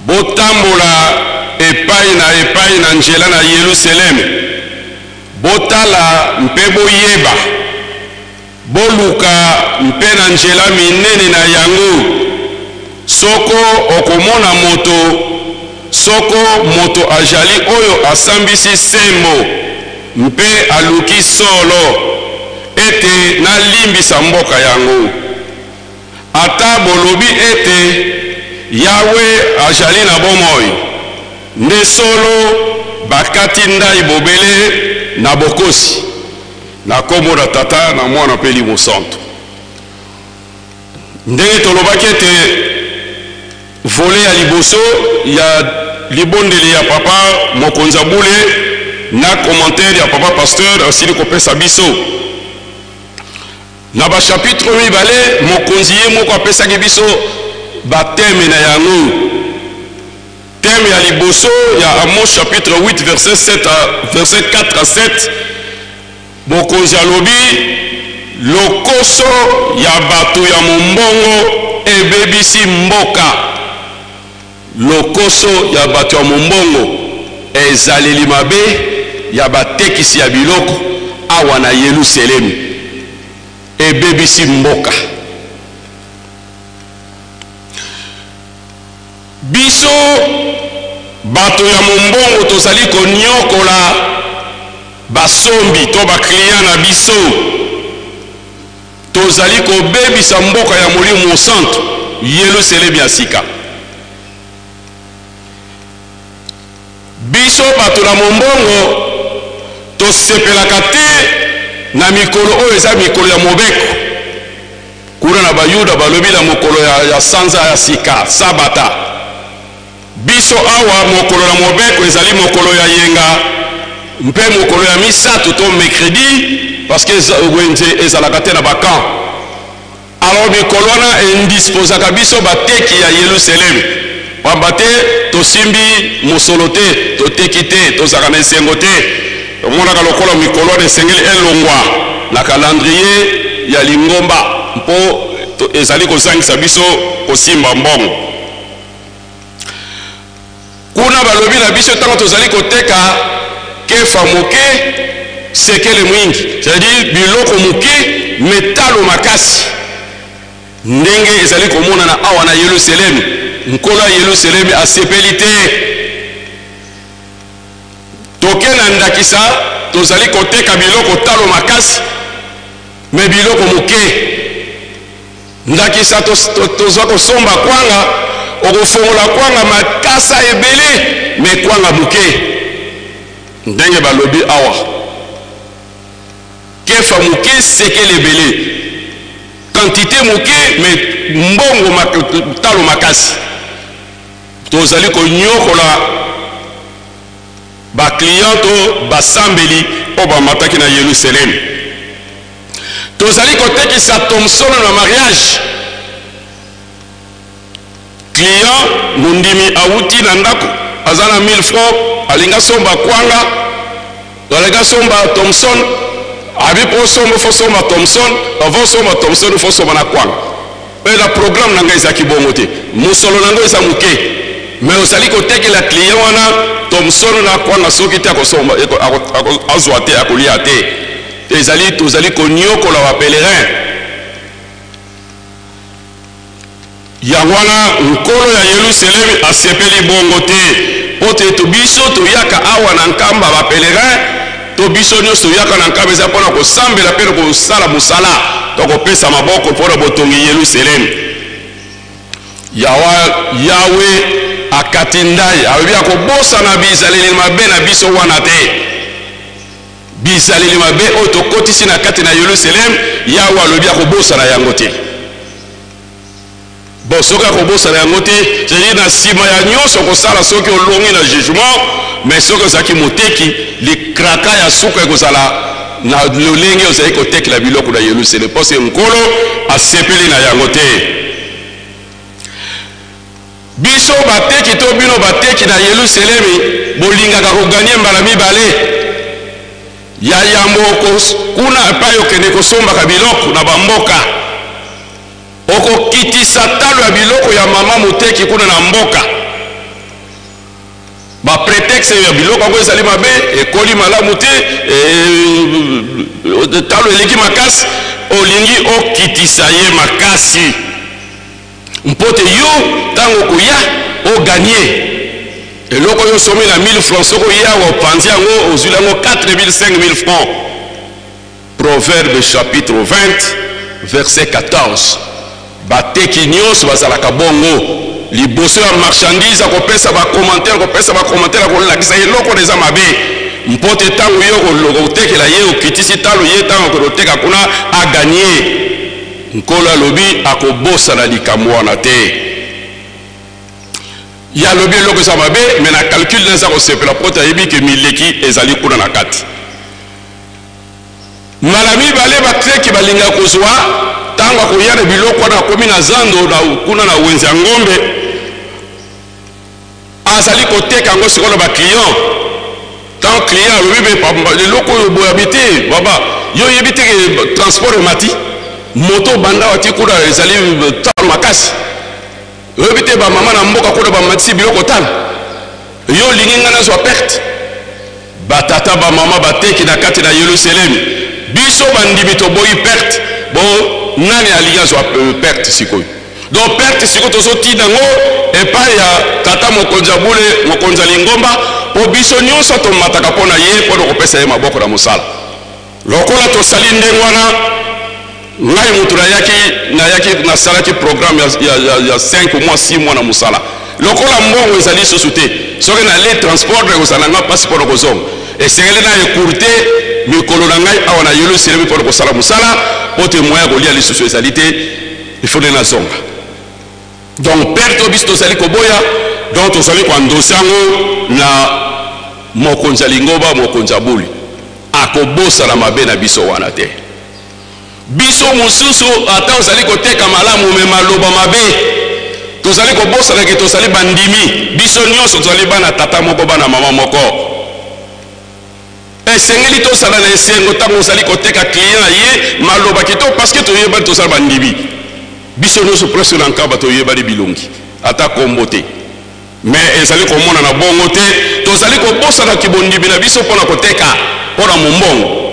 botambola epai na epai na nzela na Yelusaleme, botala mpe boyeba, Boluka mpe na njela minene na yango, soko okomona moto, soko moto ajali oyo asambisi sembo mpe aluki solo, ete nalimbisa mboka yango. Ata bolobi ete, Yawe ajali na bomoi, nde solo bakati ndai bobele na bokosi. Na kombo na Tata, na Mwana mpe Elimo Santu. Ndenge tolobaki ete volet ya liboso ya libondeli ya papa mokonzi ya bule na commentaire ya papa pasteur asili kopesa biso na bachapitre mibale, mokonzi ye moko apesaki biso bateme na yango. Thème ya liboso ya Amos chapitre 8 verset 7 à verset 4 à 7, mokonzi alobi lokoso ya bato ya mombongo ebebisi mboka. Lokoso ya bato ya mombongo, ezaleli mabe ya batekisi ya biloko awa na Yelusalemi ebebisi mboka. Biso bato ya mombongo tozali konyokola basombi to ba clients na biso. Tozali kobebisa mboka ya Molimo Mosantu, Yelusalemi ya sika. Biso bato na mombongo tosepelaka te na mikolo oyo eza mikolo ya mobeko. Kuna na Bayuda balobi na mokolo ya, ya sanza ya sika, sabata. Biso awa mokolo na mobeko ezali mokolo ya yenga mpe mokolo ya misato to mercredi, parce que wenze ezalaka te na ba camp. Alors mikolo wana indisposaka biso bateki ya Yelusalemi, pamba te tosimbi mosolo te, toteki te, tozalaka na esengo te. Tomonaka lokola mikolo wana esengeli elongwa na calendrier ya lingomba mpo ezali kozangisa biso kosimba mbongo. Kuna balobi na biso ntango tozali koteka kefa moke sekele mwingi, c'est-à-dire biloko moke metalo makasi, ndenge ezali komonana awa na Yelusalemi. Nkolo ya Yelusalemi asepeli te. Toke na ndakisa, tozali koteka biloko talo makasi. Me biloko moke. Ndakisa tozwa kosomba kwanga, okofongola kwanga makasa ebele me kwanga moke. Ndenge balobi awa, kefa moke sekele ebele, quantité moke me mbongo talo makasi. Tozali konyokola ba client to basambeli oyo bamataki na Yelusalemi. Tozali kotekisa thomson na mariage. Client mondimi awuti na ndako, aza na 1000 francs, alingi asomba kwanga, alingi asomba thomson, abi po osomba fo somba thomson, avant osomba thomson fo osomba na kwanga. Mpe na programme na ngai ezalaki bongo te, mosolo na yango eza moke, mais ozali kotekela client wana thomson na kwanga, soki te akosomba, azwa te, akolia te. Ezali tozali konyokola ba pèlerin. Yango wana nkolo ya Yelusalemi asepeli bongo te, mpo te to biso toyaka awa na Nkamba ba pèlerin, to biso nyonso toyaka na Nkamba eza mpo na kosambela mpe na kosala mosala to kopesa maboko mpo na botongi Yelusalemi. Yawa, Yawe akati ndai, alobi akobosana bizaleli mabe na biso wana te. Bizaleli mabe oyo tokotisi na kati na Yelusalemi, Yawe alobi akobosana yango te. Bon, soki akobosana yango te, c'est-à-dire na nsima ya nyonso kosala, soki olongi na jugement, mais soki ozalaki moteki, likraka ya suka ekozala na lolenge ozali kotekela biloko na Yelusalemi, parce que Nkolo asepeli na yango te. Biso bateki to bino bateki na Yelusalemi, bolingaka koganye mbala mibale. Ya yambo, kuna epai okende kosombaka biloko na bamboka, okokitisa talo ya biloko ya mama moteki kuna na mboka. Ba pretexte ya biloko yango ezali mabe, ekoli malamu te, talo eleki makasi, olingi okitisa ye makasi mpo te yo ntango okoya oganye eloko oyo osomi na 1000 francs, soki oye awa opanzi yango ozwili yango 4000 5000 francs. Proverbe chapitre 20 verset 14. Bateki nyonso bazalaka bongo, liboso ya marchandise akopesa ba commentaire, akopesa ba commentaire, akolakisa eloko na eza mabe, mpo te ntango yo okotekela ye okitisi talo, ye ntango akoteka kuna aganye. Nkolo alobi akobosana likambo wana te. Ye alobi eloko eza mabe, me na calcul na eza kosepela mpo te ayebi ke mileki ezali kuna na kati. Mbala mibale bateki balingaka kozwa ntango akoya na biloko wana, akomi na zando na kuna na wenze ya ngombe, azali koteka yango sikoyo na baclient. Ntango client alobi be eloko oyo boyabi te baba, yo oyebi te ke transport emati, moto banda wati kuna ezali talo makasi, oyebi te bamama na mboka kuna bamatisi biloko talo, yo olingi ngai nazwa perte. Batata bamama bateki na kati na Yelusalemi, biso bandimi toboyi perte. Bo nani alingi azwa perte sikoyo? Donc perte sikoyo tozotinda yango epai ya tata mokonzi ya bule, mokonzi ya lingomba, mpo biso nyonso tomataka mpo na ye, mpo na kopesa ye maboko na mosala. Lokola tosali ndenge wana, ngai moto nayaki nayaki nasalaki programme ya, ya, ya, ya 5 mois 6 mois na mosala. Lokola mbongo ezali lisusu te, soki nale transport ekozala na ngai mpasi mpo na kozonga, esengeli na ecourte mikolo na ngai awa na Yelusalemi mpo na kosala mosala, mpo te moyen ya kolia lisusu ezali te, il faut nde nazonga. Donc perte oyo biso tozali koboya, donc tozali koandose yango na mokonzi ya lingomba, mokonzi ya buli akobosana mabe na biso wana te. Biso mosusu ata ozali koteka malamu me maloba mabe, tozali kobosana ke tozali bandimi, biso nyonso tozali bana tata moko, bana mama moko. Esengeli tosala na esengo ntango ozali koteka client ye maloba kitoko, parce que toyebani, tozali bandimi. Biso nyonso presque na Nkamba toyebani bilongi, ata kombo te, mais ezali komonana bongo te. Tozali kobosana kibondimi na biso mpo na koteka mpo na mombongo.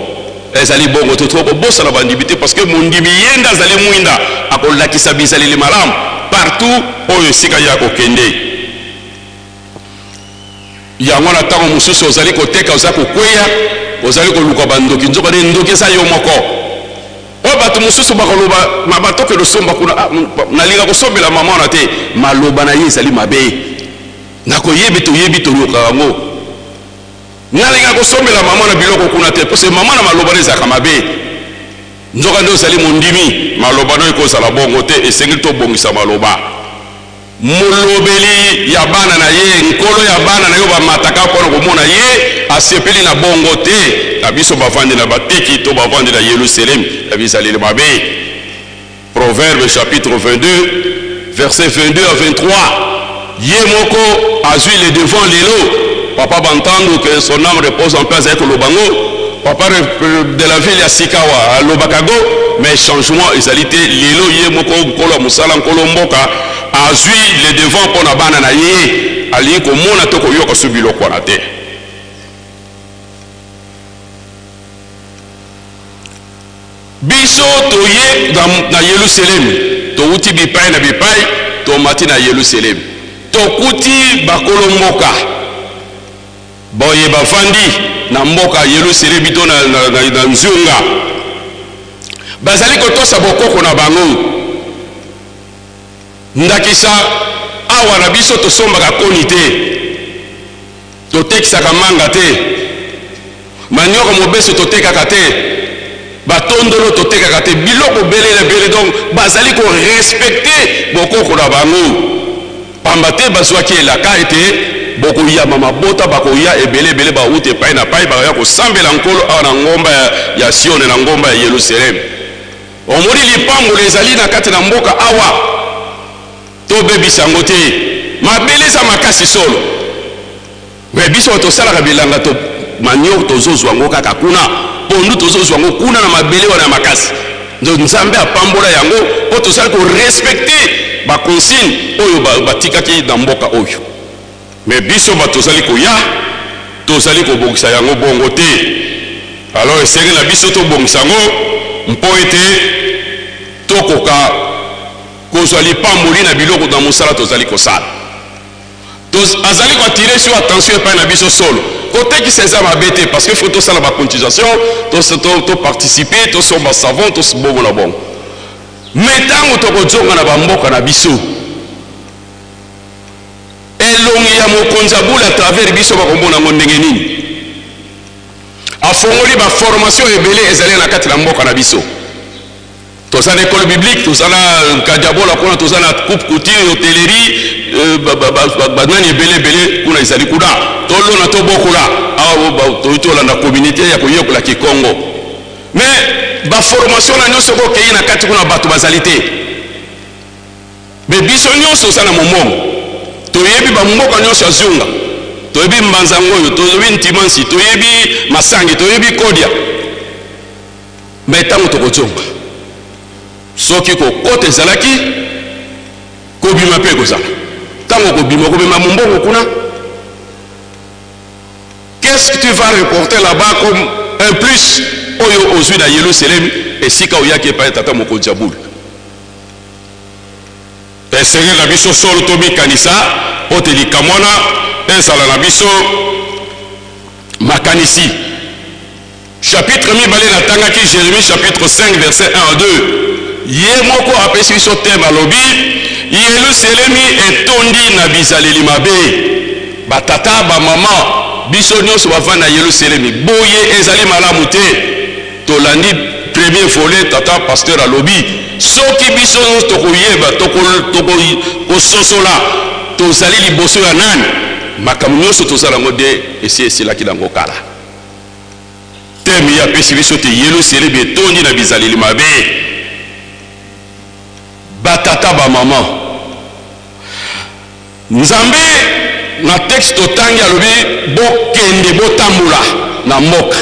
Ezali bongo te, tokoki kobosana bandimi te, parce que mondimi ye nde azali mwinda, akolakisa bizaleli malamu partout oyo esika ye akokende. Yango na ntango mosusu ozali koteka, oza kokweya, ozali koluka bandoki, nzoka nde ndoki eza yo moko. Oyo Bato mosusu bakoloba ma batokende osomba kuna, ah, nalinga kosombela mama wana te, maloba na ye ezali mabe. Nakoyebi toyebi toyokaka yango. Nalinga kosombela mama na biloko kuna te, parce que mama na maloba na ezalaka mabe. Nzoka nde ozali mondimi, maloba no ekozala bongo te, esengeli tobongisa maloba. Molobeli ya bana na ye, nkolo ya bana na yo bamataka mpo na komona ye, asepeli na bongo te. Na biso bavandi na bateki to bavandi na Yelusalemi na bizaleli mabe. Proverbe chapitre 22 verset 22 à 23. Ye moko azwi le devant lelo. Papa Bantandu que son âme repose en paix azali koloba ngo. Papa de la ville ya sikawa alobaka go, mais changement ezali te. Lelo ye moko nkolo ya mosala, nkolo mboka azwi le devant mpo na bana na ye, alingi komona to koyoka so biloko wana te. Biso toye na, na Yelusalemi, towuti bipai na bipai, tomati na Yelusalemi, tokuti bakolo mboka boye bafandi na mboka Yelusalemi to na, na, na, na nzunga, bazali kotosa bokoko na bango. Ndakisa, awa na biso tosombaka koni te, totekisaka manga te, manioko mobeso totekaka te, batondolo totekaka te, biloko bele na bele. Donc bazali korespecte bokoko na bango, pamba te bazwaki elaka ete bokoyamba mabota, bakoya ebele ebele, bauta epai na pai, bakoya kosambela Nkolo awa na ngomba ya, ya Sione, na ngomba ya Yelusalemi. Omoni lipamboli ezali na kati na mboka awa, tobebisa yango te. Mabele eza makasi solo, me biso bato tosalaka bilanga to maniok tozozwa yango kaka kuna, pondu tozozwa yango kuna na mabele wana ya makasi. Nzambe apambola yango mpo tozali korespecte baconsigne oyo batikaki na mboka oyo. Me biso bato tozali koya, tozali kobongisa yango bongo te. Alors esengeli na biso tobongisa yango mpo ete tokoka kozwa lipamboli na biloko na mosala tozali kosala. Azali koatire sur attention epai na biso solo. Kotekisa eza mabe te, parce que faut tosala bacotisation, toparticipe, tosomba savon, tosbongo na bongo. Me ntango tokozonga na bamboka na biso, elongi ya mokonzi ya bule à travers biso bakomona yango ndenge nini? Afongoli ba formation ebele ezali na kati na mboka na biso. Toza na école biblique, toza na Kadiabola kuna, toza na coupe couture, hôtellerie, banani ebele ebele kuna ezali kuna. Tolona tobokola awa, toyi tolanda communauté ya koyekola Kikongo. Mais ba formation na nyonso kokei na kati kuna bato bazali te. Me biso nyonso toza na mombongo, toyebi bamboka nyonso ya zunga, toyebi Mbanza Ngoyo, toyebi Ntimansi, toyebi Masangi, toyebi Kodia. Me ntango tokozonga, soki kokota ezalaki, kobima mpe ekozala. Ntango okobima, okobima mombongo kuna. Qu'est-ce que tu vas reporter là-bas comme un plus oyo ozwi na Yelusalemi, esika oyaki epai ya tata mokonzi ya bule? Esengeli na biso solo tomikanisa mpo te likambo wana ezala na biso makanisi. Chapitre mibale natangaki Jeremie chapitre 5 verset 1 à 2. Ye moko apesi biso thème, alobi Yelusalemi etondi na bizaleli mabe. Batata, bamama, biso nyonso bavandi na Yelusalemi, boye ezali malamu te. Tolandi premier volet, tata pasteur alobi soki biso nyonso tokoyeba, tokososola tozali liboso ya nani, makambo nyonso tozala yango nde esi esilaki nango kala. Teme ye apesi biso te Yelusalemi etondi na bizaleli mabe. Batata, bamama, Nzambe na texte totangi alobi bokende botambola na mboka,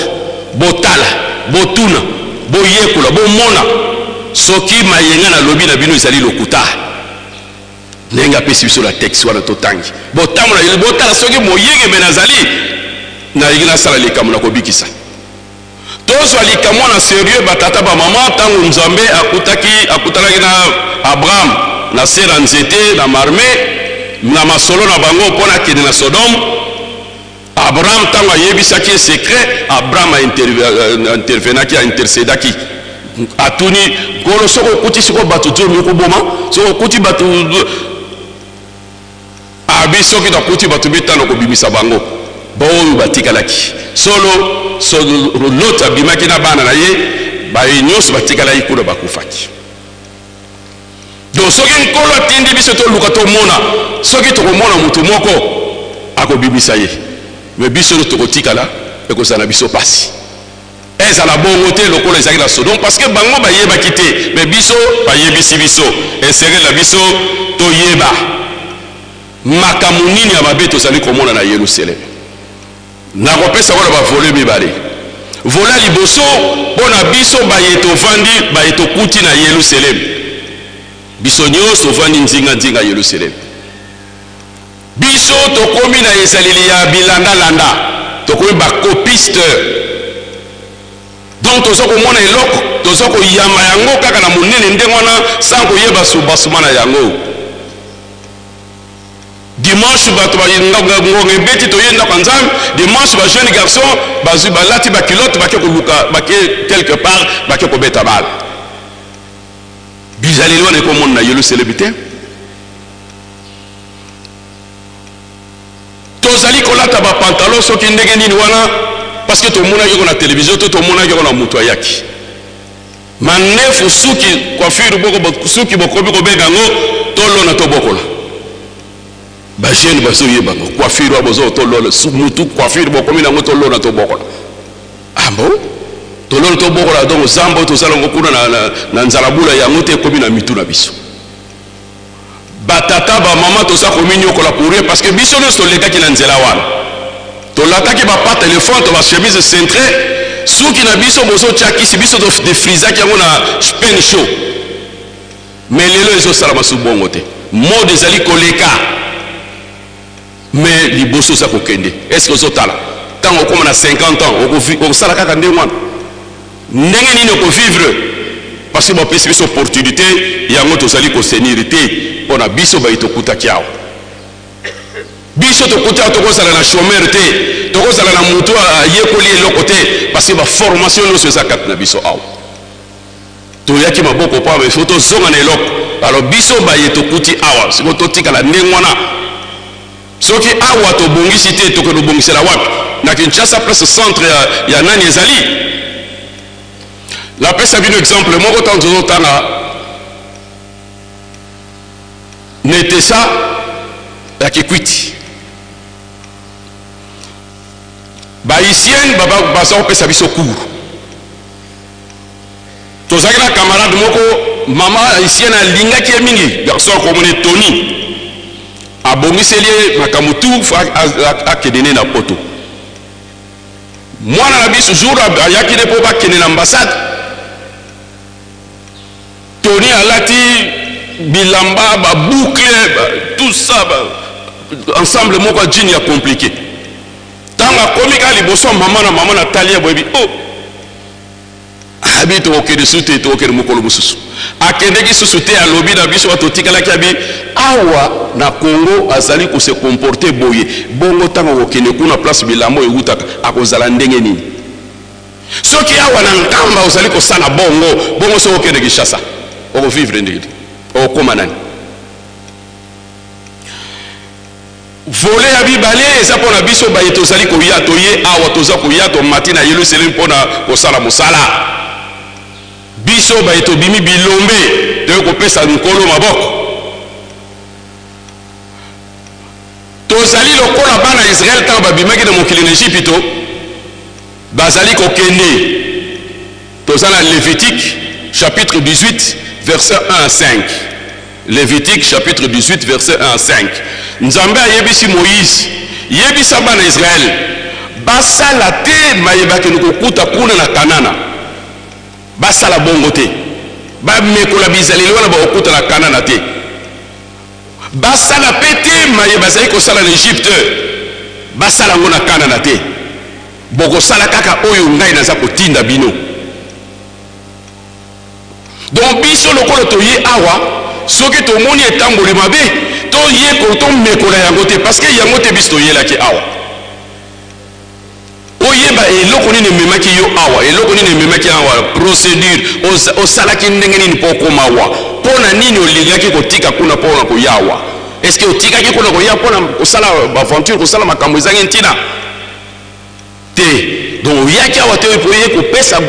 botala, botuna, boyekola, bomona soki mayenga nalobi na bino ezali lokuta. Ndenge apesi biso na texte wana totangi, botambola, botala soki moyengebene azali, nalingi nasala likambo na kobikisa. Tozwa likambo na serieux batata ba mama. Ntango Nzambe akutaki akutanaki na Abraham na se na nzete na marme na masolo na bango mpo na akende na Sodome, Abraham ntango ayebisaki ye secret, Abraham intervenaki, intercedaki. Atuni Nkolo, soki okuti sikoyo bato zomi okoboma? Soki okuti bato abi, soki nakuti bato mitano kobimisa bango baoyo batikalaki. Solo so, Lot abimaki na bana na ye, baye nyonso batikalaki kuna bakufaki. Donc soki Nkolo atindi biso toluka tomona, soki tokomona moto moko akobimisa ye, me biso nyonso tokotikala, ekozala na biso pasi. Ezala bongo te lokola ezalaki na Sodome, parce que bango bayebaki te, me biso bayebisi biso. Esengeli na biso toyeba makambo nini ya mabe tozali komona na Yelusaleme. Nakopesa yango na bavole mibale. Vole ya liboso mpo na biso baye tovandi, baye tokuti na Yelusaleme. Biso nyonso tovandi nzinga-nzinga Yelusaleme. Biso tokomi na ezaleli ya bilanda-landa, tokomi ba copiste. Donc toza komona eloko, toza koyamba yango kaka na monene ndenge wana sans koyeba soubassement na yango. Dimanche bato ngonga ebeti, toye ndako ya Nzambe. Dimanche ba jeune garçon bazwi, balati ba culotte, bake koluka, bake quelque part, bake kobeta bale. Bizaleli wana ekomona na Yelusalemi te. Tozali kolata ba pantalon soki ndenge nini wana parce que tomonaki yango na television to tomonaki yango na moto ayaki mandefu, suki coiffure boko, suki bokomi kobenga yango tolona tobokola. Ba jeune bazoyeba yango, coiffure wa bozo tolona mutu, coiffure bokomi nango tolona tobokola. Ah bon, tolona tobokola. Donc zamba oyo tozala yango kuna na nzala bula yango te ekomi na mitu na biso. Batata, bamama, toza kominyokola pour rien, parce que biso nyonso tolekaki na nzela wana. Tolataki bapatte éléphant to bachemise cintré, suki na biso bozotya kisi, biso todefrisaki yango na pen chaud. Mais lelo ezosalama su bongo te, mode ezali koleka. Mais liboso oza kokende, est ce que ozotala ntango okóma na 50 ans, okosala kaka ndenge wana? Ndenge nini okovivre? Parce que bapesi biso opportunité yango, tozali kosenir te. Mpo na biso baye tokutaki awa, biso tokuti awa, tokozala na chômeur te, tokozala na motu ayekoli eloko te, parce que baformation nyonso eza kati na biso awa. Toyaki maboko mpo awa, ifo tozonga na eloko. Alors biso baye tokuti awa, siko totikala ndenge wana. Soki awa tobongisi te, tokende kobongisela wapi? Na Kinshasa, place centre ya nani ezali? Napesa bino exemple moko. Ntango tozotanga netesa ya Kikwiti, bahygiène baza kopesa biso cours. Tozalaki na camarade moko, mama haïtienne alingaki ye mingi, garçon akomona Tony, abongiseli ye makambo tu, akende ne na Poto. Mwana na biso, jour ayaki ne mpo bakende na ambassade, Tony alati bilamba, baboucle ba, tout ça ba, ensemble moko ya jean ya compliqué. Ntango akomi kaka liboso ya mama na mama, natali ye boyebi, oh, abi tokokende su te, tokokende mokolo mosusu. Akendeki susu te. Alobi na biso bato totikalaki, abi awa na Congo azali kose comporter boye bongo, ntango akokende kuna place bilamba oyo ewutaka, akozala ndenge nini? Soki awa na Nkamba ozali kosala bongo bongo, soki okende Kinshasa, okovivre ndenge nini? Okokóma nani? Volet ya mibale eza mpo na biso baye tozali koya. Toye awa, toza koya, tomati na Yelusalemi mpo na kosala mosala. Biso baye tobimi bilombe, toye kopesa Nkolo maboko. Tozali lokola bana Israele ntango babimaki na mokili na Ejipito, bazali kokende. Toza na Lévitique chapitre 18 verset 1 à 5. Lévitique chapitre 18 verset 1 à 5. Nzambe ayebisi Moïse: yebisa bana Israele basala te maye bakende kokuta kuna na Kanana. Basala bongo te, bamekola bizaleli wana bakokuta na Kanana te. Basala mpe te maye bazali kosala na Egypte, basala yango na Kanana te. Bokosala kaka oyo ngai naza kotinda bino. Donc biso lokola toye awa, soki tomoni etamboli mabe, toye tomekola yango te, parce que yango te biso toyelaki awa. Oyeba eloko nini ememaki yo awa, eloko nini ememaki awa, procedure, osalaki ndenge nini mpo okoma awa, mpo na nini olingaki kotika kuna mpo na koya awa? Est-ce que otikaki kuna koya mpo na kosala aventure, kosala makambo ezangi ntina te? Donc oyaki awa te mpo oye kopesa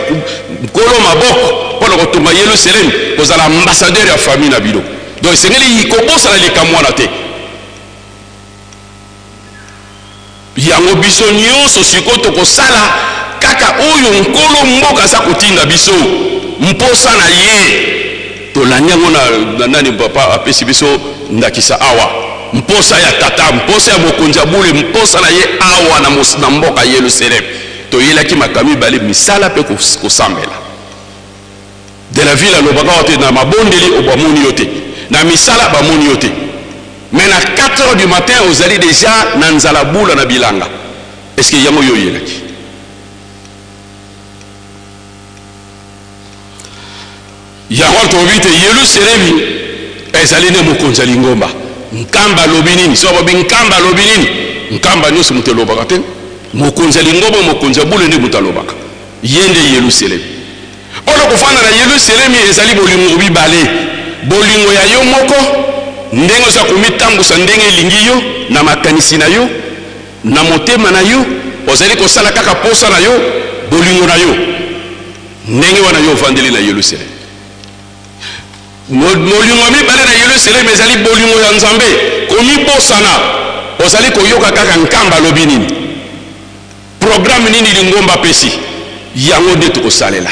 Nkolo maboko mpo na kotonga Yelusalemi, kozala ambassadeur ya famille na bino. Donc esengeli kobosana likambo wana te. Yango biso nyonso sikoyo tokosala kaka oyo Nkolo mboka aza kotinda biso, mposa na ye. Tolandi yango na, na nani papa apesi biso ndakisa awa, mposa ya tata, mposa ya mokonzi ya bule, mposa na ye awa na, mos, na mboka Yelusaleme. Toyelaki makambo mibale, misala mpe kosambela. De la ville alobaka awa te na mabondeli bamoni yo te, na misala bamoni yo te, mais na 4 heures du matin ozali deja na nzala bula na bilanga. Est-ce que yango yo oyelaki? Yango tolobi te Yelusalemi ezali nde mokonzi ya lingomba. Nkamba alobi nini? Soki balobi Nkamba alobi nini? Nkamba nyonso moto elobaka te. Mokonzi ya lingomba, mokonzi ya bule nde moto alobaka. Ye nde Yelusalemi. Mpo na kofanda na Yelusalemi ezali bolingo mibale, bolingo ya yo moko, ndenge oza komitambusa ndenge elingi yo, na makanisi na yo, na motema na yo, ozali kosala kaka posa na yo, bolingo na yo, ndenge wana yo ovandeli na Yelusalemi. Bolingo ya mibale na Yelusalemi ezali bolingo ya Nzambe, komibosana, ozali koyoka kaka Nkamba alobi nini. Programme nini lingomba apesi? Yango nde tokosalela.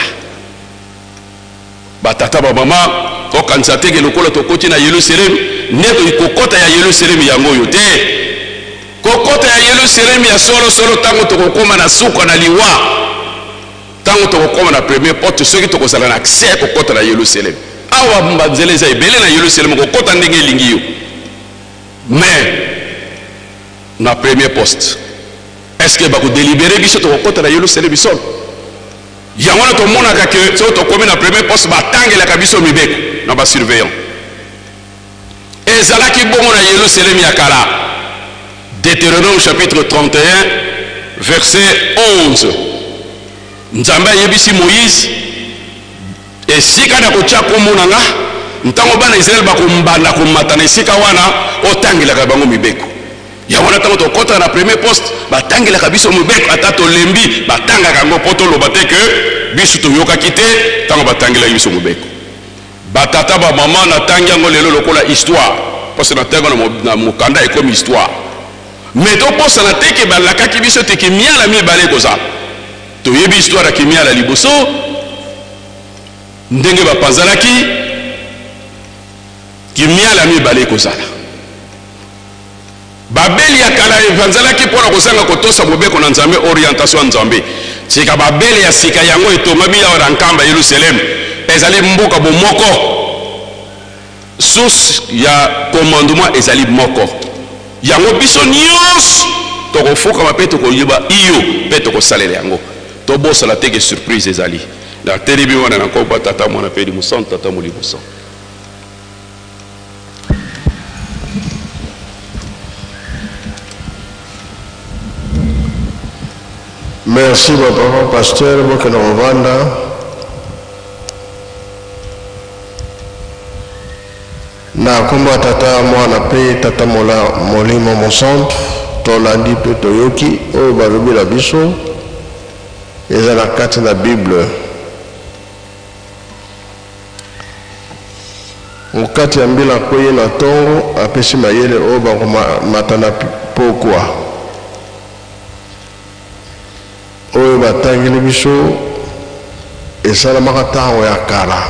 Ba tata ba mama, tokanisa te ke lokola tokoti na Yelusalemi nde kokota ya Yelusalemi yango oyo te. Kokota ya Yelusalemi ya solo solo ntango tokokoma na suka na liwa, ntango tokokoma na premier porte, soki tokozala na accès ya kokota na Yelusalemi. Awa banzela eza ebele na Yelusalemi, kokota ndenge elingi yo, mais na premier poste Est-ce que bako deliberer biso tokokota na Yelusalemi solo? Yango wana tomonaka ke soki tokomi na premier poste batangelaka biso mibeko na ba surveillant. Ezalaki bongo na Yelusalemi ya kala. Deutéronome chapitre 31 verset 11. Nzambe ayebisi Moïse esika na kotia kombo na nga ntango bana Israele bakombanda komata na esika wana, otangelaka bango mibeko. Yango wana ntango tokɔtaka na premier poste, batangelaka biso mobeko, ata tolembi, batangaka yango mpo toloba te ke biso toyokaki te ntango batangelaki biso mobeko. Batata, bamama, natangi yango lelo lokola histoire, parce que natangi yango na mokanda ekomi histoire. Mais tobosana te ke balakaki biso te kimiala mibale ekozala. Toyebi histoire ya kimiala liboso, ndenge bapanzanaki, kimiala mibale ekozala. Babeli ya kala epanzanaki mpo na kozanga kotosa mobeko na Nzambe, orientation ya Nzambe. Sika Babele ya sika yango etongami awa na nkamba Yelusaleme, ezali mboka bomoko, source ya commandement ezali moko. Yango biso nyonso tokofukama mpe tokoyeba iyo mpe tokosalela yango. Tobosana te ke surprise ezali. Natelemi wana na nkombo ya Tata, Mwana mpe Elimo Santu, Tata Molimo Santu. Merci ba papa pasteur bokende kovanda. Na kombo ya tata mwana pe tata mola molimo mosantu tolandi pe toyoki oyo balobi na biso eza na kati na bible. Mokati ya mbila akweyi na tongo, apesi mayele oyo bakomata na pokwa. Oyo batangeli biso esalamaka tango ya kala.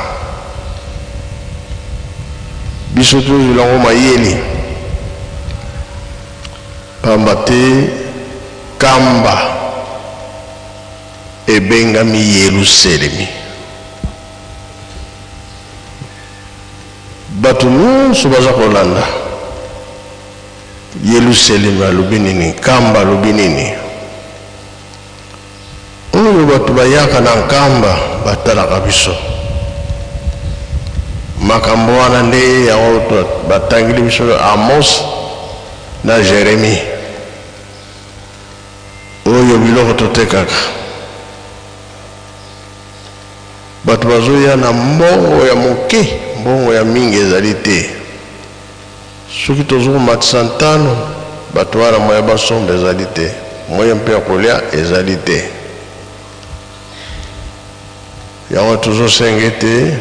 Biso tozwila yango mayele, pamba te kamba ebengami Yeluselemi. Bato nyonso baza kolanda Yelusalemi alobi nini, Nkamba alobi nini. Oyo bato bayaka na Nkamba batalaka biso. Makambo wana nde yango batangeli biso Amos na Jeremie. Oyo. biloko totekaka, bato bazoya na mbongo ya moke, mbongo ya mingi ezali te. Soki tozokomatisa ntalo, bato wana moya basomba ezali te, moya mpe ya kolia ezali te. Yango tozosenga ete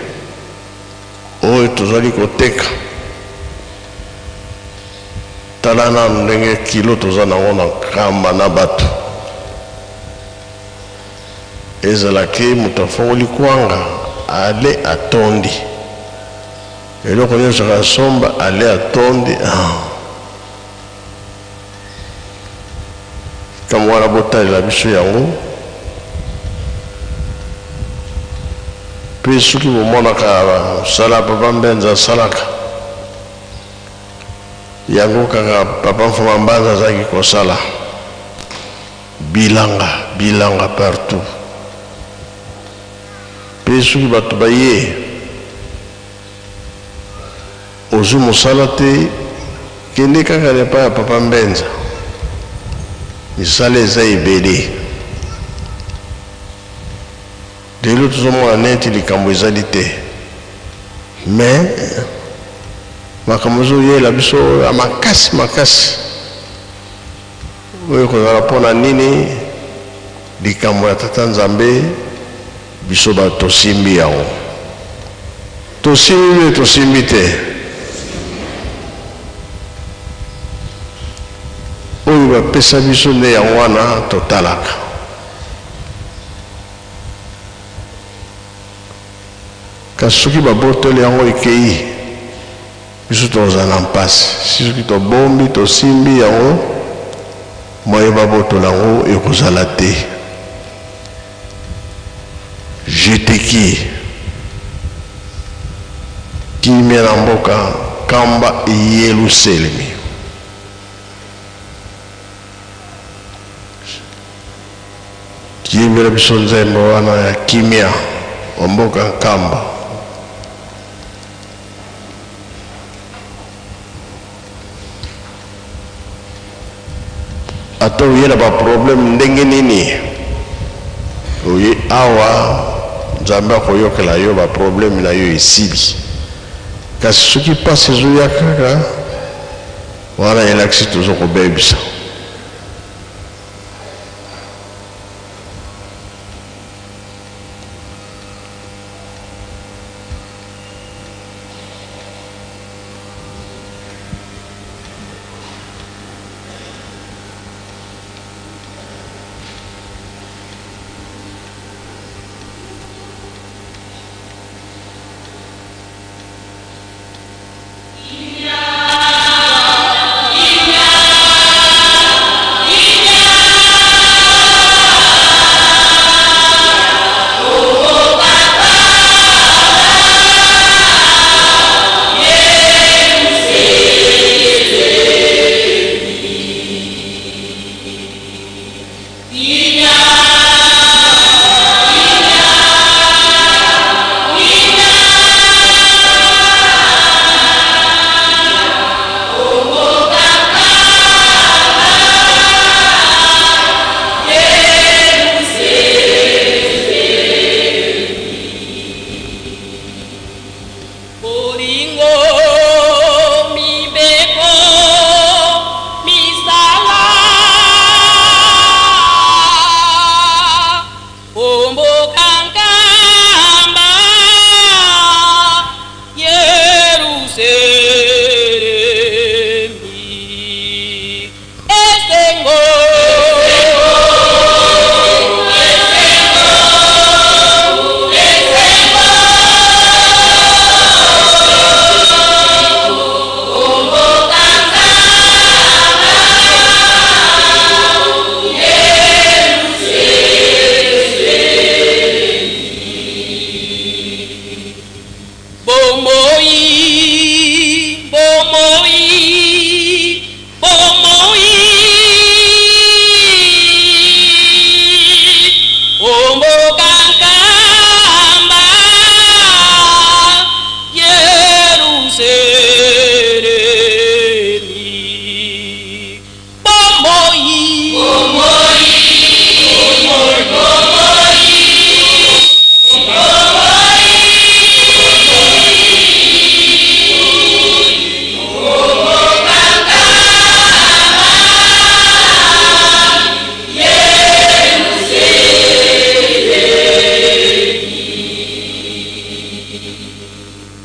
oyo tozali koteka, tala nanu ndenge kilo toza nango na Nkamba na bato, ezala ke moto afongoli kwanga ale atondi, eloko nyonso akasomba ale atondi. Ntango wana botalela biso yango, mpe soki bomonaka mosala Papa Mbenza asalaka yango, kaka Papa Mfuma Mbanza azalaki kosala bilanga bilanga partout. Mpe soki bato baye, ozwi mosala te, kende kaka na epai ya Papa Mbenza, misala eza ebele. Lelo tozomona neti likambo ezali te, mais makambo ezoyela biso ya makasi makasi oyo ekozala mpona nini? Likambo ya Tata Nzambe, biso bato tosimbi yango, tosimbi mpe tosimbi te. Oyo bapesa biso nde yango wana totalaka. Kasi soki babotoli yango ekei, biso tokozala na mpasi. Soki tobombi, tosimbi yango, moye babotola yango ekozala te. Jeteki kimia na mboka Nkamba, Yelusalemi. Yembela biso nzembo wana ya kimia wa mboka Nkamba. Ata oye na baproblème ndenge nini, oye awa, Nzambe akoyokela yo, baproblème na yo esili. Kasi soki mpasi ezoya kaka wana, elakisi toza kobebisa.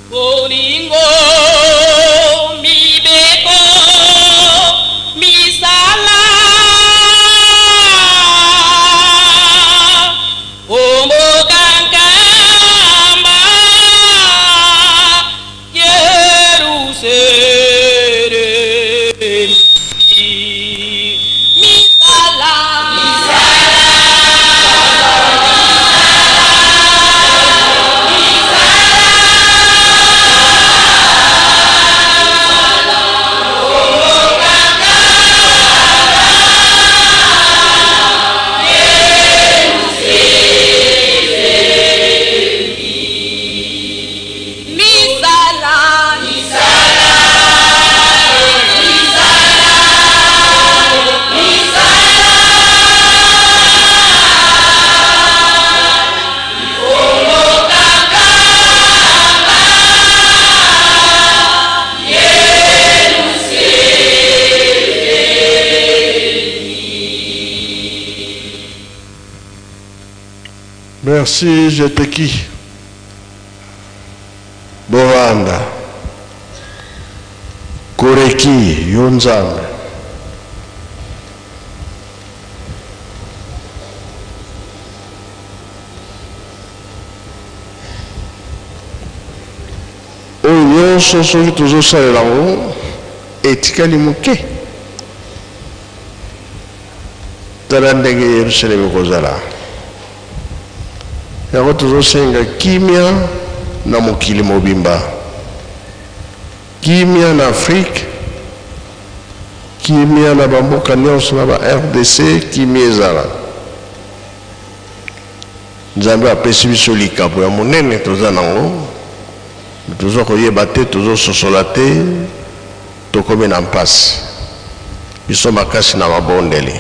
Bolingo mibeko misala ombokankamba Yerusalemi misala Misala Merci, j'étais qui Boranda. Koreki, yo Nzambe. Oyo nyonso soki tozosalela yango etikali moke. Tala ndenge Yerusalemi ekozala. Yango tozosenga kimia na mokili mobimba, kimia na Afrique, kimia na bamboka nyonso na ba RDC, kimia ezala. Nzambe apesi biso likabo ya monene toza nango, toza koyeba te, tozososola te, tokomi na mpasi. Biso makasi na mabondeli.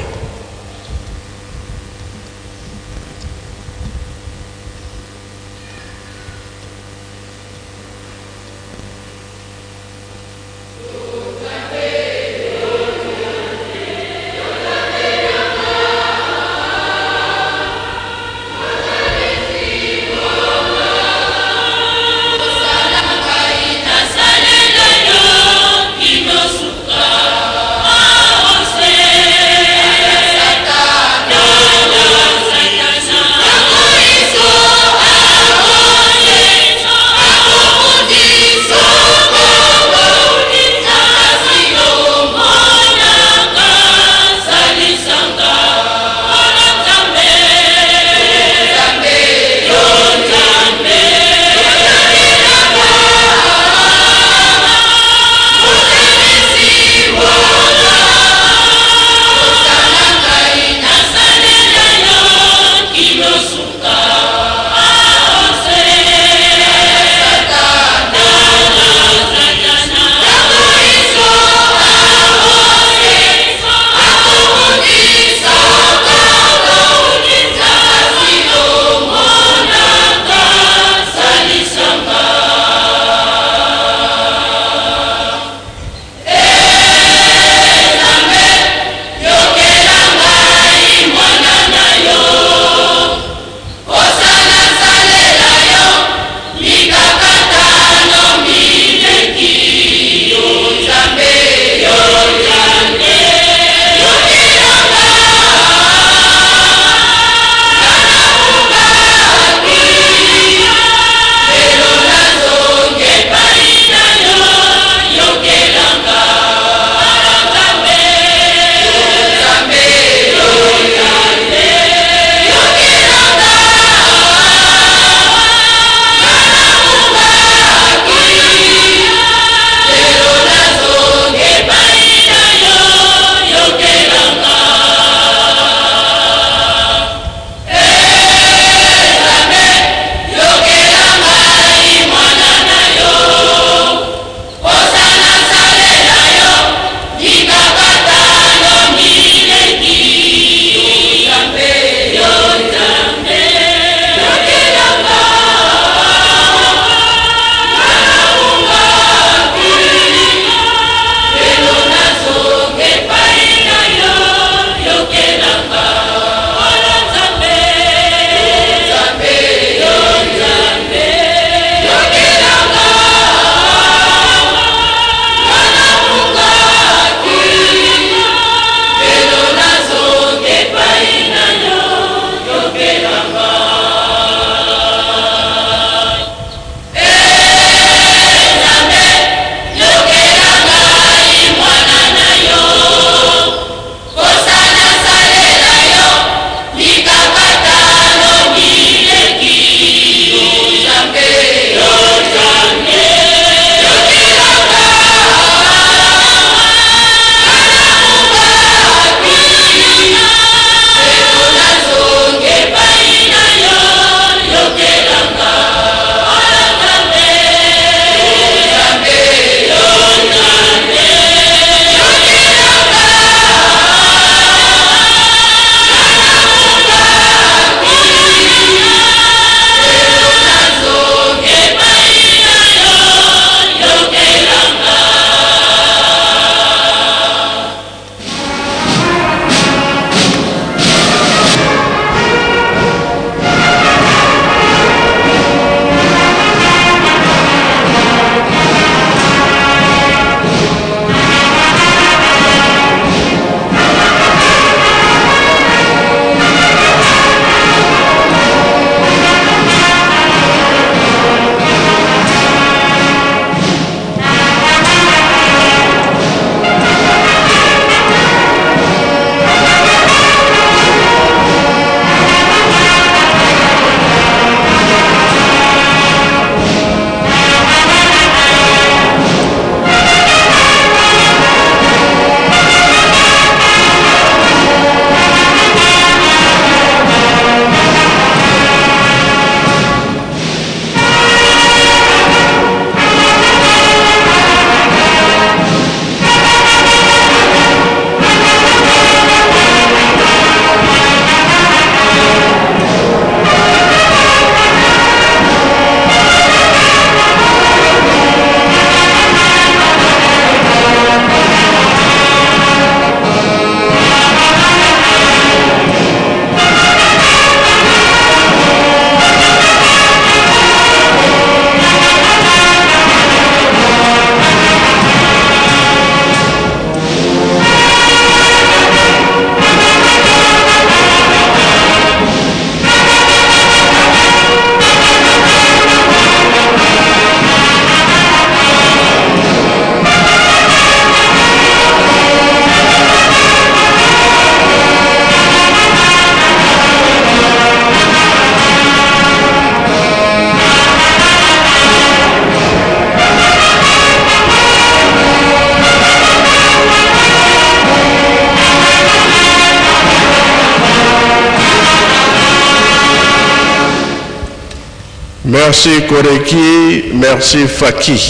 Merci Koreki, merci Faki.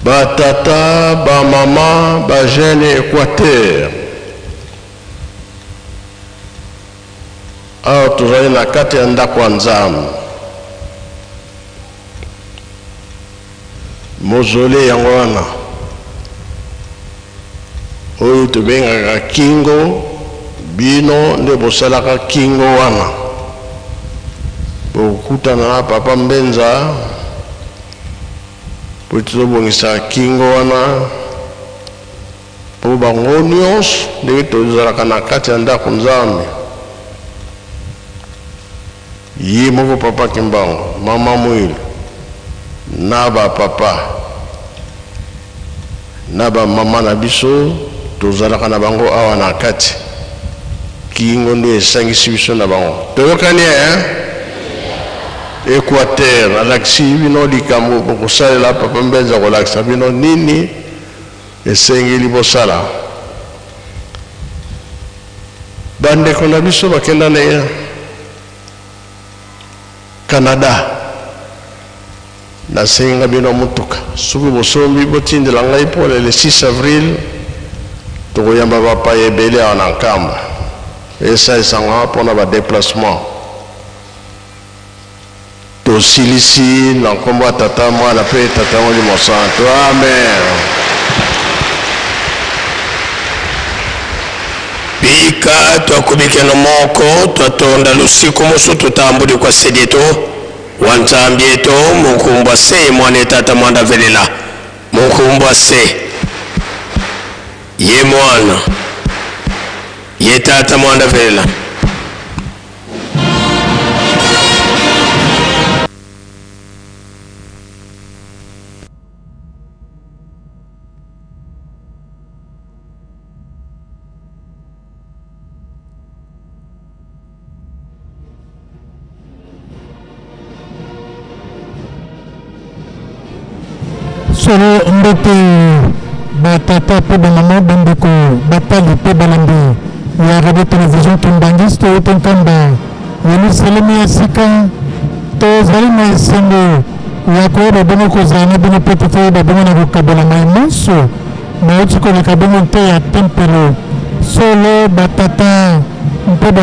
Ba tata, ba mama, ba jeune Équateur. Awa tozali na kati ya ndako ya Nzambe. Mausolée yango wana oyo tobengaka kingo, bino nde bosalaka kingo wana. Bokokutana na Papa Mbenza po tozobongisa kingo wana po bango nyonso ndenge tozalaka na kati ya ndako Nzambe. Ye moko Papa Kimbangu, Mama Muilu na ba papa na ba mama na biso tozalaka na bango awa na kati. Kingo nde esangisi biso na bango. Toyokani eh? Equateur alakisi bino likambo bokosalela. Papa Mbenza kolakisa bino nini esengeli bosala. Bandeko na biso bakenda na Canada, nasenga bino motuka soki bosombi botindela ngai mpo le 6 avril tokoyamba bapaya ebele awa na Nkamba, esalisanga mpona badéplacement. Tosilisi na nkombo ya Tata, Mwana mpe Tata Molimo Santo, amen. Bika twakubikeno moko twatonda lusiku musu tutambuli kwa sedieto wa Nzambi eto mukumbwa se mwana etata mwanda velela mukumbwa se ye mwana ye tata mwanda velela. Solo mbote batata mpe bamama, bandeko batali mpe balambi ya radio television Kimbanguiste to Nkamba Yelusalemi ya sika, tozali na esengo ya koyeba bongo kozala na bino mpe tokoyeba bongo na kokabola mai manso mauti koleka bongo nte ya tempelo. Solo batata mpe.